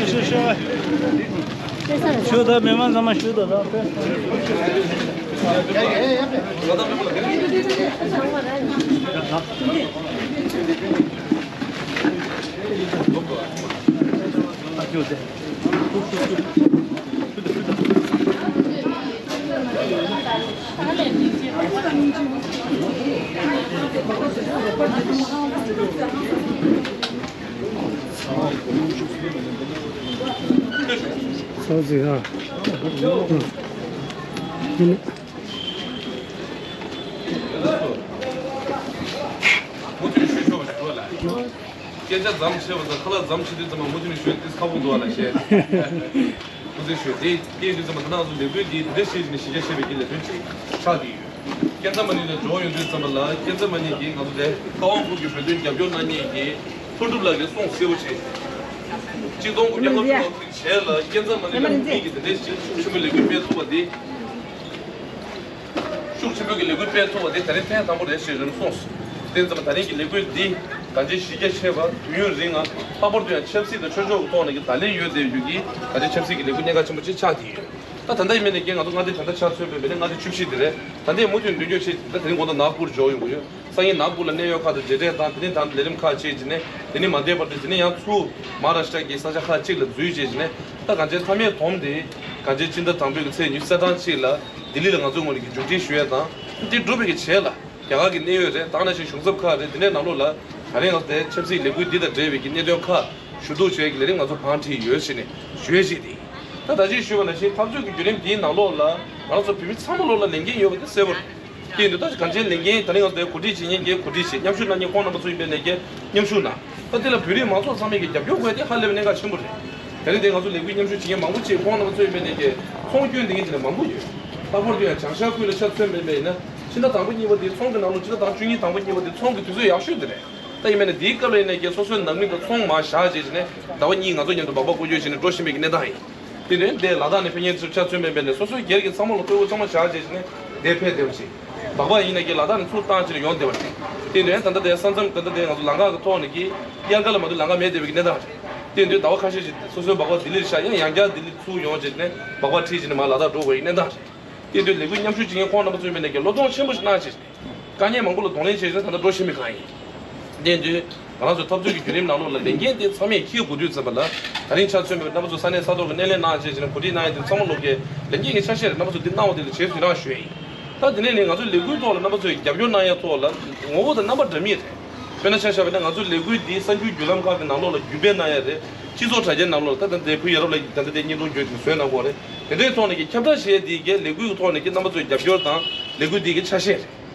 ཤོག་ཤོག་ཤོག་ཤོག་དང་། མི་མང་ཚང་མ་ཤོག་དང་། ཚོགས་ཟིན་ཨ། མུ་མཐུད་ཞུ་ཆོག་པ་ཞུ་བ་ལ། སྐད་ཆ་མཚམས་ཆད་པ་དང་ཁ་ལག་མཚམས་ཆད་དུས་ཙམ་པ་མུ་མཐུད་ནས་ཞུ་ཏིས་ཁག་པོ་འདུག་བ་ལ་བཤད། མུ་མཐུད་ཞུ་དེ་སྐད་དུས་ཙམ་པ་ད་ནང་ཚོ་ལས་འགུལ་འདི་འདི་འདྲ་ཞིག་ནས་གཞི་རྒྱ་ཆེ་བའི་གི་ལས་དོན་ཅིག་ཆགས་ཀྱི་ཡོད། སྐལ་བཟང་མ་ཎི་ལ་འབྱོར་ཡོང་དུས་ཙམ་པ་ལ་སྐལ་བཟང་མ་ཎི་གིས་ང་ཚོ་དེ་ཀ་ཝང་ཕུག་གི་བོད་དོན་རྒྱབ་སྐྱོར་གནང་མཁན་གྱི་ལྷུན་གྲུབ་ལགས་ཀྱིས་གསུངས་གསལ་པོ་བྱས། གཅིག་སྟོང་དགུ་བརྒྱ་ལྔ་བཅུ་ང་དྲུག་གི་རྗེས་ལ་སྐལ་བཟང་མ་ཎི་ལགས་ཀྱིས་དེ་འདྲའི་ཤུགས་ཆེན་པོའི་ལས་འགུལ་སྤེལ་ཐུབ་པ་དེ། ཤུགས་ཆེན་པོའི་ལས་འགུལ་སྤེལ་ཐུབ་པ་དེ་ད་རིང་ཐེངས་དང་པོ་རེད་ཞེས་རེམ་གསུངས། དེ་ཙམ་པ་ད་རིང་གི་ལས་འགུལ་འདི་གང་ཅིའི་གཞི་རྒྱ་ཆེ་བ་དུས་ཡུན་རིང་ང་ལྷག་པར་དུ་ཡང་ཆབ་སྲིད་དང་ཆོས་ཕྱོགས་ཀྱི་ཐོག་ནས་ཀྱི་བརྡ་ལན་ཡོད་བསྡད་ཡོད་ཀྱི་གང་ཅིའི་ཆབ་སྲིད་ཀྱི་ལས་འགུལ་གནད་འགག་ཆེན་པོ་ཅིག་ཆགས་བསྡད་ཡོད། ད་ད་ལྟ་ཡིན་མིན་ནས་ཀྱི་ང་ཚོ་མངའ་སྡེ་ད་ལྟ་ཆ་མཚོན་པའི་མི་ནི་མངའ་སྡེ་བཅུ་བཞི་དེ་རེད། ད་ལྟའི་མུ་མཐུད་མདུན་སྐྱོད་བྱེད་ད་དེ་རིང་དགོང་དག་ནག་པུར་འབྱོར་ཡོང་གི་ཡོད། སང་ཉིན་ནག་པུར་ལ་གནད་ཡོད་ཁག་དང་མཇལ་འཕྲད་དང་དེ་ནས་ད་ལས་རིམ་ཁག་བྱས་རྗེས་ནས་དེ་ནས་མ་བསྡད་པར་དུ་དེ་ནས་ཡང་ཚུར་མ་ཧཱ་རཱ་ཤི་ཏྲ་གི་ས་ཆ་ཁག་ཅིག་ལ་འཛུལ་བྱས་རྗེས་ནས་ད་གང་ཅིའི་མཐའ་མའི་དོན་དེ་གང་ཅིའི་སྤྱི་ཟླ་དང་པོའི་གི་ཚེས་ཉི་ཤུ་རྩ་གྲངས་གཅིག་ལ་ལྡི་ལི་ལ་ང་ཚོའི་ངོས་ནས་ཀྱི་མཇུག་སྒྲིལ་ཞུ་ཡས་དང་དེ་འགྲུབ་པའི་གི་བྱས་ལ། རྒྱ་གར་གྱི་གནད་ཡོད་རེད། ད་ག་ནང་བཞིན་གཞུང་ཚབ་ཁག་རེད། འདི་འདྲའི་ནང་ལོགས་ལ་ད་རེས་ང་ཚོ་དེ་ཆབ་སྲིད་ལས་འགུལ་འདི་དང་འབྲེལ་བའི་གི་གནད་དོན་ཁག་ཞུ་གཏུག་བྱེད་ཀྱི་ལས་རིམ་ང་ཚོ་བང་བསྒྲིགས་ཡོད་ཟེར་ནས་ཞུ་ཡས་ཅིག་དེ། ད་ད་ཅིག་ཞུས་པ་ནང་བཞིན་འཐབ་རྩོད་ཀྱི་བརྒྱུད་རིམ་འདིའི་ནང་ལོགས་ལ་ང་རང་ཚོ་བོད་མི་ཚང་མ་ལོགས་ལ་ལས་འགན་ཡོད་པ་དེ་གསལ་པོ་རེད། དེ་ཡིན་དུས་ད་གང་ཅིའི་ལས་འགན་ད་རེས་ང་ཚོ་གོ་སྒྲིག་བྱེད་མཁན་གྱིས་གོ་སྒྲིག་བྱེད། མཉམ་ཞུགས་གནང་མཁན་ཁོང་རྣམ་པ་ཚོ་ཡིན་པའི་ནས་ཀྱི་མཉམ་ཞུགས་གནང་། ད་དེ་ལ་བོད་རིགས་མང་ཚོགས་ཚང་མས་ཀྱི་རྒྱབ་སྐྱོར་དགོས་ཡ་དེ་ཧ་ལས་པའི་གནད་འགག་ཆེན་པོ་རེད། ད་རེས་དེ་ང་ཚོ་ལས་འགུལ་མཉམ་ཞུགས་བྱེད་མཁན་མང་པོ་ཅིག་ཁོང་རྣམ་པ་ཚོ་ཡིན་པའི་ནས་ཀྱི་ཚོང་སྐྱོན་ལྡན་མཁན་དེ་འདྲ་མང་པོ་ཡོད། ལྷག་པར་དུ་ཡང་བྱང་ཤར་ཁུལ་ལ་ཆ་མཚོན་པ་ཡིན་ན་ཕྱི་ཟླ་དང་པོ་གཉིས་པ་དེ་ཚོང་གི་ནང་ལོགས་ཕྱི་ཟླ་དང་བཅུ་གཉིས་དང་པོ་གཉིས་པ་དེ་ཚོང་གི་དུས་ཚོད་ཡག་ཤོས་དེ་རེད། ད་ཡིན་པ་ཡིན་ན་དེའི་སྐབས་ལ་ཡིན་ནའི་ཀྱི་སོ་སོའི་ནང་མི་དང་ཚོང་མར་བཞག་བྱས་བྱས་ནས་ཟླ་བ་གཉིས་ང་ཚོ་མཉམ་དུ་སྦག་སྦག་སྐོར་སྐྱོད་བྱས་ནས་འགྲོ་བཞིན་པའི་གི་གནས་སྟངས་ཡིན། དེ་ནས་འདི་ལ་དྭགས་ནས་ཕེབས་མཁན་ཚོ་ཆ་མཚོན་པའི་ཡིན་པ་ཡིན་ན་སོ་སོའི་སྒེར་གྱི་ཚང་མ་ལ་སྤྲོད་སྒོ་ཚང་མ་བཞག་བྱས་བྱས་ནས་འདིར་ཕེབས་བསྡད་པ་ཅིག་སྦག་སྦག་ཡིན་ན་ཀྱི་ལ་དྭགས་ནས་ཚུར་བཏང་བྱས་ནས་ཡོང་བསྡད་པ་རེད། དེ་དུས་ད་ལྟ་དེ་ས་མཚམས་ད་ལྟ་དེ་ང་ཚོ་ལམ་ཁ་གི་ཐོག་ནས་ཀྱི་དབྱར་ཁ་ལ་མ་གཏོགས་ལམ་ཁ་མེད་བསྡད་པའི་གི་གནས་སྟངས་རེད། དེ་དུས་ཟླ་བ་ཁ་ཤས་ཤིག་སོ་སོའི་སྦག་སྦག་ལྡི་ལིར་བཞག་ཡང་ཡང་བསྐྱར་ལྡི་ལི་ཚུར་ཡོང་བྱས་ནས་སྦག་སྦག་ཁྲིད་བྱས་ནས་མར་ལ་དྭགས་འགྲོ་དགོས་ཡི་གནས་སྟངས་རེད། དེ་དུས་ལས་འགུལ་མཉམ་ཞུགས་བྱེད་མཁན་ཁོང་རྣམ་པ་ཚོའི་མི་ནས་ཀྱི་བློས་གཏོང་ཆེན་པོ་ཞིག་གནང་བྱས། དཀའ་ངལ་མང་པོ་ལ་གདོང་ལེན་བྱས་ནས་ད་ལྟ་འགྲོ་ཤེས་མི་གང་ཡིན། དེ་དུས་ང་རང་ཚོའི་འཐབ་རྩོད་ཀྱི་བརྒྱུད་རིམ་ནང་ལོགས་ལ་ལས་འགན་དེ་ཚང་མས་འཁྱེར་དགོས་དུས་ཙམ་པ་ལ་ད་རིང་ཆ་མཚོན་པའི་རྣམ་པ་ཚོ་ས་གནས་ས་ཐོག་གི་སྣེ་ལེན་གནང་བྱས་བྱས་ནས་གོ་སྒྲིག་གནང་ཡ་དེ་ཚང་མ་ལོག་གི་ལས་འགན་གྱི་ཆ་ཤས་རེད། རྣམ་པ་ཚོ་འདི་གནང་བ་དེ་ལ་རྗེས་སུ་ཡི་རང་ཞུ་ཡ་ཡིན། ད་དེ་ནས་ནི་ང་ཚོའི་ལས་འགུལ་ཐོག་ལ་རྣམ་པ་ཚོས་རྒྱབ་སྐྱོར་གནང་ཡ་ཐོག་ལ་ངོ་བོ་དང་རྣམ་པ་འདྲ་མིན་རེད། དཔེར་ན་ཆ་བཞག་པ་ཡིན་ན་ང་ཚོའི་ལས་འགུལ་འདི་གསར་འགྱུར་བརྒྱུད་ལམ་ཁག་གི་ནང་ལོགས་ལ་བརྒྱུད་སྤེལ་གནང་ཡ་རེད། སྤྱི་ཚོགས་དྲ་རྒྱའི་ནང་ལོགས་ལ་ད་ལྟ་འདིར་བོད་ཡ་རབས་ལ་ད་ལྟ་འདིར་བརྙན་ཐུང་བརྒྱུད་དེ་བཟོས་གནང་གི་ཡོད་རེད། དེ་འདྲའི་ཐོག་ནས་ཀྱི་ཁྱབ་བསྒྲགས་བྱེད་ཡ་འདི་གའི་ལས་འགུལ་གྱི་ཐོག་ནས་ཀྱི་རྣམ་པ་ཚོའི་རྒྱབ་སྐྱོར་དང་ལས་འགུལ་འདི་གའི་ཆ་ཤས་རེད།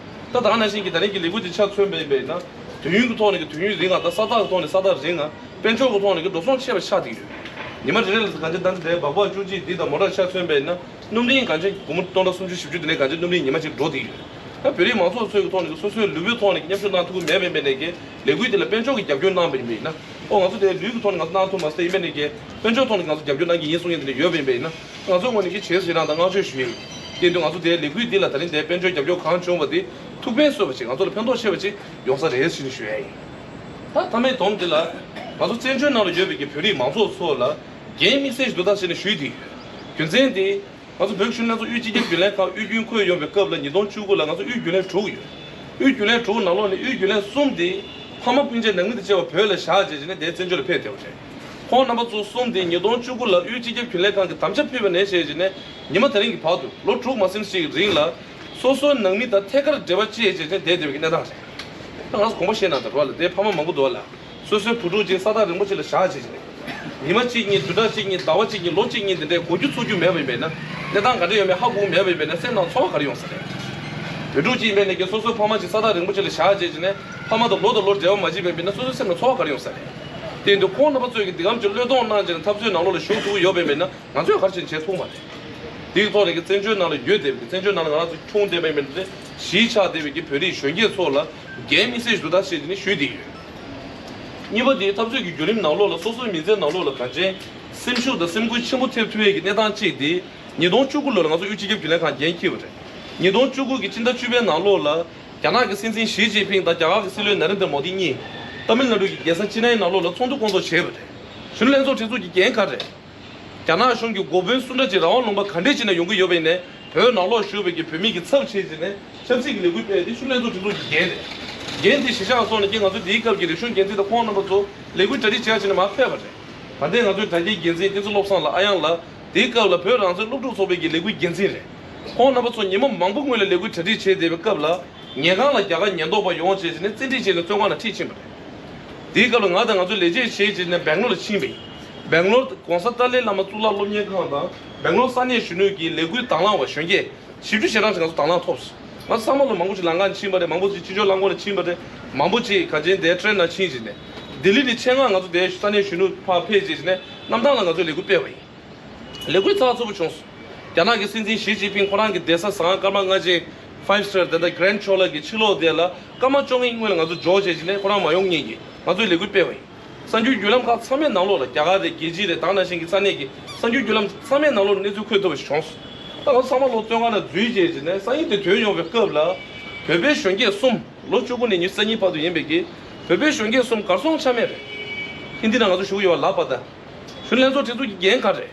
ད་ད་ག་ནང་བཞིན་གྱི་ད་རིང་གི་ལས་འགུལ་འདི་ཆ་མཚོན་པ་ཡིན་པ་ཡིན་ན། དུས་ཡུན་གྱི་ཐོག་ནས་ཀྱི་དུས་ཡུན་རིང་ང་ད་ས་ཐག་གི་ཐོག་ནས་ས་ཐག་རིང་ང་། དཔལ་འབྱོར་གྱི་ཐོག་ནས་ཀྱི་འགྲོ་སོང་ཆེ་བ་ཆགས་བསྡད་ཡོད། ཉི་མ་རེ་རེ་ལ་གང་ཅི་ད་ལྟ་འདིར་སྦག་སྦག་བཅུ་གཅིག་འདི་དང་མོ་ཊ་ཆ་མཚོན་པ་ཡིན་ན། སྣུམ་རིན་གང་ཅི་སྒོར་མོ་སྟོང་ཕྲག་སུམ་ཅུ་བཞི་བཅུ་དེ་ནས་གང་ཅི་སྣུམ་རིན་ཉི་མ་གཅིག་འགྲོ་བསྡད་ཡོད། ད་བོད་རིགས་མང་ཚོགས་ཚོའི་ཐོག་ནས་ཀྱི་སོ་སོའི་ལུས་པོའི་ཐོག་ནས་ཀྱི་མཉམ་ཞུགས་གནང་ཐུབ་ཀྱི་མེད་པ་ཡིན་པ་ནས་ཀྱི་ལས་འགུལ་དེ་ལ་དཔལ་འབྱོར་གྱི་རྒྱབ་སྐྱོར་གནང་བ་ཡིན་པ་ཡིན་ན། ཨོ་ང་ཚོ་དེ་ལུས་ཀྱི་ཐོག་ནས་ང་ཚོ་གནང་ཐུབ་མ་སོང་ཡིན་པ་ནས་ཀྱི་དཔལ་འབྱོར་ཐོག་ནས་ང་ཚོ་རྒྱབ་སྐྱོར་གནང་གི་ཡིན་གསུང་མཁན་དེ་འདྲ་ཡོད་པ་ཡིན་པ་ཡིན་ན། ང་ཚོའི་ངོས་ནས་ཀྱི་བྱས་ཟིན་རང་དང་བསྔགས་བརྗོད་ཞུ་ཡ་ཡིན། དེ་དུས་ང་ཚོ་དེའི་ལས་འགུལ་འདི་ལ་ད་རིང་དེའི་དཔལ་འབྱོར་རྒྱབ་སྐྱོར་གང་བྱུང་བ་དེ་ཐུགས་ཕན་གསོས་པ་ཅིག་ང་ཚོ་ལ་ཕན་ཐོགས་ཆེ་བ་ཅིག་ཡོང་ས་རེད་ཟེར་ནས་ཞུ་ཡ་ཡིན། ད་མཐའ་མའི་དོན་འདི་ལ་ང་ཚོ་བཙན་བྱོལ་ནང་ལ་ཡོད་པའི་གི་བོད་རིགས་མང་ཚོགས་ཚོ་ལ་འགན་དམིགས་བསལ་ཞིག་འདུག་ད་ཟེར་ནས་ཞུས་ཏེ། རྒྱུ་མཚན་དེ་ང་ཚོ་བོད་ཀྱི་གཞོན་ནུ་ལྷན་ཚོགས་དབུས་སྤྱི་ཁྱབ་རྒྱུན་ལས་ཁང་དབུས་རྒྱུན་ཁོངས་ཡོང་བའི་སྐབས་ལ་ཉིས་སྟོང་བཅུ་དགུ་ལ་ང་ཚོ་དབུས་རྒྱུན་ལས་དྲུག་ཡོད། དབུས་རྒྱུན་ལས་དྲུག་ནང་ལོགས་ནས་དབུས་རྒྱུན་ལས་གསུམ་དེ་ཕ་མ་སྤུན་མཆེད་ནང་མི་དང་བཅས་པ་བོད་ལ་བཞག་བྱས་བྱས་ནས་དེ་བཙན་བྱོལ་ལ་ཕེབས་བསྡད་པ་རེད། ཁོང་རྣམ་པ་ཚོ་གསུམ་དེ་ཉིས་སྟོང་བཅུ་དགུ་ལ་དབུས་སྤྱི་ཁྱབ་རྒྱུན་ལས་ཁང་གི་དམ་བཅའ་ཕུལ་བ་ནས་བྱས་བྱས་ནས་ཉི་མ་དེ་རིང་གི་བར་དུ་ལོ་དྲུག་མ་ཟིན་ཞིག་གི་རིང་ལ་སོ་སོའི་ནང་མི་དང་ཐད་ཀར་འབྲེལ་བ་བཅད་བྱས་བྱས་ནས་བསྡད་བསྡད་པའི་གནས་སྟངས་རེད། ད་ང་ཚོ་དགོངས་པ་བཞེས་གནང་དང་རོགས་ལ་དེ་ཕ་མ་མང་པོ་འདུག་ལ། སོ་སོའི་བུ་ཕྲུག་ཅིག་ས་ཐག་རིང་པོ་ཅིག་ལ་བཞག་བྱས་བྱས་ནས། ཉི་མ་གཅིག་གཉིས་བདུན་ཕྲག་གཅིག་གཉིས་ཟླ་བ་གཅིག་གཉིས་ལོ་གཅིག་གཉིས་འདི་འདྲའི་གོ་རྒྱུ་ཚོར་རྒྱུ་མེད་པ་ཡིན་པས་ན། གནས་སྟངས་ག་འདྲ་ཡོད་མེད་ཧ་གོ་མེད་པ་ཡིན་པས་ན་སེམས་ནང་ཚོར་བ་ག་རེ་ཡོང་ས་རེད། བུ་ཕྲུག་གཅིག་ཡིན་པས་ན་ཀྱི་སོ་སོའི་ཕ་མ་ཅིག་ས་ཐག་རིང་པོ་ཅིག་ལ་བཞག་བྱས་བྱས་ནས་ཕ་མ་དང་ལོ་དང་ལོར་འབྲེལ་བ་མ་བྱས་པ་ཡིན་པས་ན་སོ་སོའི་སེམས་ནང་ཚོར་བ་ག་རེ་ཡོང་ས་རེད། དེ་ཡིན་དུས་ཁོང་རྣམ་པ་ཚོས་ཀྱི་འདི་གམ་ཅིག་བློས་གཏོང་གནང་བྱས་ནས་འཐབ་རྩོད་ནང་ལོགས་ལ་ཞུགས་ཐུབ་ཀྱི་ཡོད་པ་ཡིན་པས་ན་ང་ཚོས་ག་རེ་བྱས་ནས་བྱེད་ཐུབ་མ་རེད། དེའི་ཐོག་ནས་ཀྱི་བཙན་བྱོལ་ནང་ལ་ཡོད་བསྡད་པའི་བཙན་བྱོལ་ནང་ལ་ང་རང་ཚོ་འཁྲུངས་བསྡད་པ་ཡིན་པས་ན་གཞིས་ཆགས་བསྡད་པའི་ཀྱི་བོད་རིགས་གཞོན་སྐྱེས་ཚོ་ལ་འགན་དམིགས་བསལ་ཞིག་འདུག་ད་ཟེར་བྱས་ནས་ཞུས་བསྡད་ཡོད། གཉིས་པ་དེ་འཐབ་རྩོད་ཀྱི་བརྒྱུད་རིམ་ནང་ལོགས་ལ་སོ་སོའི་མི་ཚེའི་ནང་ལོགས་ལ་གང་ཅི་སེམས་ཤུགས་དང་སེམས་འགུལ་ཆེན་པོ་ཐེབས་ཐུབ་ཡས་ཀྱི་གནས་སྟངས་གཅིག་དེ་ཉིས་སྟོང་བཅུ་དགུ་ལོ་ལ་ང་ཚོ་དབུས་སྤྱི་ཁྱབ་རྒྱུན་ལས་ཁང་འགན་འཁྱེར་བ་རེད། ཉིས་སྟོང་བཅུ་དགུ་གི་ཕྱི་ཟླ་བཅུ་པའི་ནང་ལོགས་ལ་རྒྱ་ནག་གི་སྲིད་འཛིན་ཞི་ཅིན་ཕིང་དང་རྒྱ་གར་གྱི་སྲིད་བློན་ན་རེན་དྲ་མོ་དི་གཉིས་ཏ་མིལ་ནཱ་ཌུ་གི་རྒྱལ་ས་ཅི་ནའི་ནང་ལོགས་ལ་ཚོགས་འདུ་བསྐོང་ཚོགས་བྱས་པ་རེད། གཞོན་ནུ་ལྷན་ཚོགས་གྲོས་ཚོགས་ཀྱི་འགན་ག་རེད། རྒྱ་ནག་གཞུང་གི་འགོ་དཔོན་སུ་འདྲ་ཅིག་རང་དབང་ལུང་པ་ག་འདྲས་ཅིག་ནས་ཡོང་གི་ཡོད་པ་ཡིན་ནའི་བོད་ནང་ལོགས་བཞུགས་པའི་གི་བོད་མི་གི་ཚབ་བྱས་བྱས་ནས་ཆབ་སྲིད་ཀྱི་ལས་འགུལ་སྤེལ་ཏེ་གཞོན་ནུ་ལྷན་ཚོགས་གྲོས་ཚོགས་ཀྱི་འགན་རེད། འགན་དེ་གཞི་བཞག་སོང་ནས་ཀྱི་ང་ཚོ་འདིའི་སྐབས་ཀྱི་རིག་གཞུང་འགན་འཛིན་དང་ཁོང་རྣམ་པ་ཚོ་ལས་འགུལ་གྲ་སྒྲིག་བྱས་བྱས་ནས་མར་ཕེབས་པ་རེད། ད་ལྟའི་ང་ཚོའི་དྲ་རྒྱའི་འགན་འཛིན་བསྟན་འཛིན་བློ་བཟང་ལགས་ཨ་ཡང་ལགས་དེའི་སྐབས་ལ་བོད་རང་བཙན་སློབ་ཕྲུག་ཚོགས་པའི་གི་ལས་འགུལ་འགན་འཛིན་རེད། ཁོང་རྣམ་པ་ཚོ་ཉི་མ་མང་པོ་སྔོན་ལ་ལས་འགུལ་གྲ་སྒྲིག་བྱས་བསྡད་པའི་སྐབས་ལ། ཉལ་ཁང་ལ་རྒྱ་གར་ཉེན་རྟོག་པ་ཡོང་བྱས་བྱས་ནས་བཙན་ཁྲིད་བྱས་ནས་བཙོན་ཁང་ནང་ཁྲིད་ཕྱིན་པ་རེད། དེའི་སྐབས་ལ་ང་དང་ང་ཚོ་ལས་བྱེད་བྱས་བྱས་ནས་སྦེང་ལོར་ལ་ཕྱིན་པ་ཡིན། སྦེང་ལོར་༸གོང་ས་ཏཱ་ལའི་བླ་མ་གཙུག་ལག་སློབ་གཉེར་ཁང་དང་སྦེང་ལོར་ས་གནས་གཞོན་ནུ་གི་ལས་འགུལ་དང་བླངས་པ་གཞོན་སྐྱེས་བཞི་བཅུ་ཞེ་གྲངས་ཤིག་ང་ཚོ་དང་བླངས་ཐོབ་སོང་། ང་ཚོ་ཚང་མ་ལོ་མང་པོ་ཞིག་ལམ་ཁ་ནས་ཕྱིན་པ་རེད། མང་པོ་ཞིག་ཕྱི་ཕྱོགས་རླངས་འཁོར་ནས་ཕྱིན་པ་རེད། མང་པོ་ཞིག་ག་ཅན་དེ་ཊེ་རེན་ནང་ཕྱིན་བྱས་ནས་ལྡི་ལི་ནས་ཆེད་མངགས་ང་ཚོ་དེ་ས་གནས་གཞོན་ནུ་ཕར་ཕེབས་བྱས་བྱས་ནས་གནམ་ཐང་ལ་ང་ཚོས་ལས་འགུལ་སྤེལ་བ་ཡིན། ལས་འགུལ་ཚགས་ཚུད་པོ་བྱུང་སོང་། རྒྱ་ནག་གི་སྲིད་འཛིན་ཞི་ཅིན་ཕིང་ཁོ་རང་གི་བསྡད་ས་ཟ་ཁང་སྐར་མ་ལྔ་བཅུ་ཕའིབ་སི་ཊར་དེ་འདྲ་གྷ་རན་ཌི་ཆོ་ལ་གི་ཕྱི་ལོགས་དེ་ལ་སྐར་མ་བཅོ་ལྔའི་སྔོན་ལ་ང་ཚོ་འབྱོར་བྱས་བྱས་ནས་ཁོ་རང་མ་ཡོང་སྔོན་གྱི་ང་ཚོས་ལས་འགུལ་སྤེལ་བ་ཡིན། གསར་འགྱུར་བརྒྱུད་ལམ་ཁག་ཚང་མའི་ནང་ལོགས་ལ་རྒྱ་གར་རེད། རྒྱལ་སྤྱི་རེད། ད་ག་ནང་བཞིན་གྱི་ས་གནས་ཀྱི་གསར་འགྱུར་བརྒྱུད་ལམ་ཚང་མའི་ནང་ལོགས་ལ་གནས་ཚུལ་འཁོད་ཐུབ་པ་ཞིག་བྱུང་སོང་། ད་ང་ཚོ་ཚང་མ་ལོ་བཙོན་ཁང་ནང་འཛུལ་བྱས་བྱས་ནས་སང་ཉིན་དེ་ཐོན་ཡོང་བའི་སྐབས་ལ་བོད་པའི་གཞོན་སྐྱེས་གསུམ་ལོ་བཅུ་དགུ་ནས་ཉི་ཤུ་རྩ་གཉིས་བར་དུ་ཡིན་པའི་གི་བོད་པའི་གཞོན་སྐྱེས་གསུམ་གར་སོང་ཆ་མེད་རེད། ཧིན་དི་ནང་ང་ཚོ་ཞུ་གི་ཡོད་པ་ལབ་པ་དང་། གཞོན་ལྷན་ཚོགས་གྲོས་ཚོགས་ཀྱི་འགན་ག་རེད།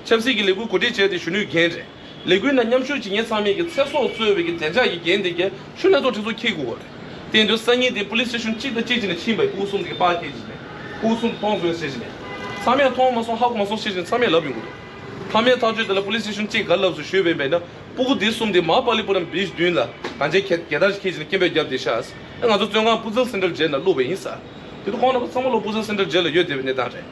ཆབ་སྲིད་ཀྱི་ལས་འགུལ་གོ་སྒྲིག་བྱས་ཏེ་གཞོན་ནུའི་འགན་རེད། ལས་འགུལ་ནང་མཉམ་ཞུགས་བྱེད་མཁན་ཚང་མས་ཀྱི་ཚེ་སྲོག་གཙོས་པའི་ཀྱི་བདེ་འཇགས་ཀྱི་འགན་དེ་གའི་གཞོན་ལྷན་ཚོགས་གྲོས་ཚོགས་འཁྱེར་དགོས་པ་རེད། དེ་ཡིན་དུས་སང་ཉིན་དེ་པུ་ལིས་སི་ཊེ་ཤན་གཅིག་དང་གཅིག་བྱས་ནས་ཕྱིན་པའི་ཕྲུ་གུ་གསུམ་དེ་གའི་པར་འཁྱེར་བྱས་ནས་ཕྲུ་གུ་གསུམ་མཐོང་སོང་ཟེར་བྱས་ནས་ཚང་མས་མཐོང་མ་སོང་ཧ་གོ་མ་སོང་ཟེར་བྱས་ནས་ཚང་མས་ལབ་ཡོང་གི་འདུག་མཐའ་མའི་ཐག་གཅོད་དེ་ལ་པུ་ལིས་སི་ཊེ་ཤན་གཅིག་ག་ལབ་སོང་ཞུས་པ་ཡིན་པས་ན། ཕྲུ་གུ་འདི་གསུམ་དེ་མ་པཱ་ལི་པུ་རམ་བིཆ་མདུན་ལ་གང་ཅི་ཁྱེད་རྒྱལ་དར་ཞིག་འཁྱེར་བྱས་ནས་སྐད་འབོད་བརྒྱབ་བསྡད་ཤག་ང་ཚོ་བཙོན་ཁང་པུ་ཛལ་སེན་ཊྲལ་ཇེལ་ནང་བླུགས་པ་ཡིན་ས། དེ་དུས་ཁོང་རྣམ་པ་ཚང་མ་ལོ་པུ་ཛལ་སེན་ཊྲལ་ཇེལ་ལ་ཡོད་བསྡད་པའི་གནས་སྟངས་རེད།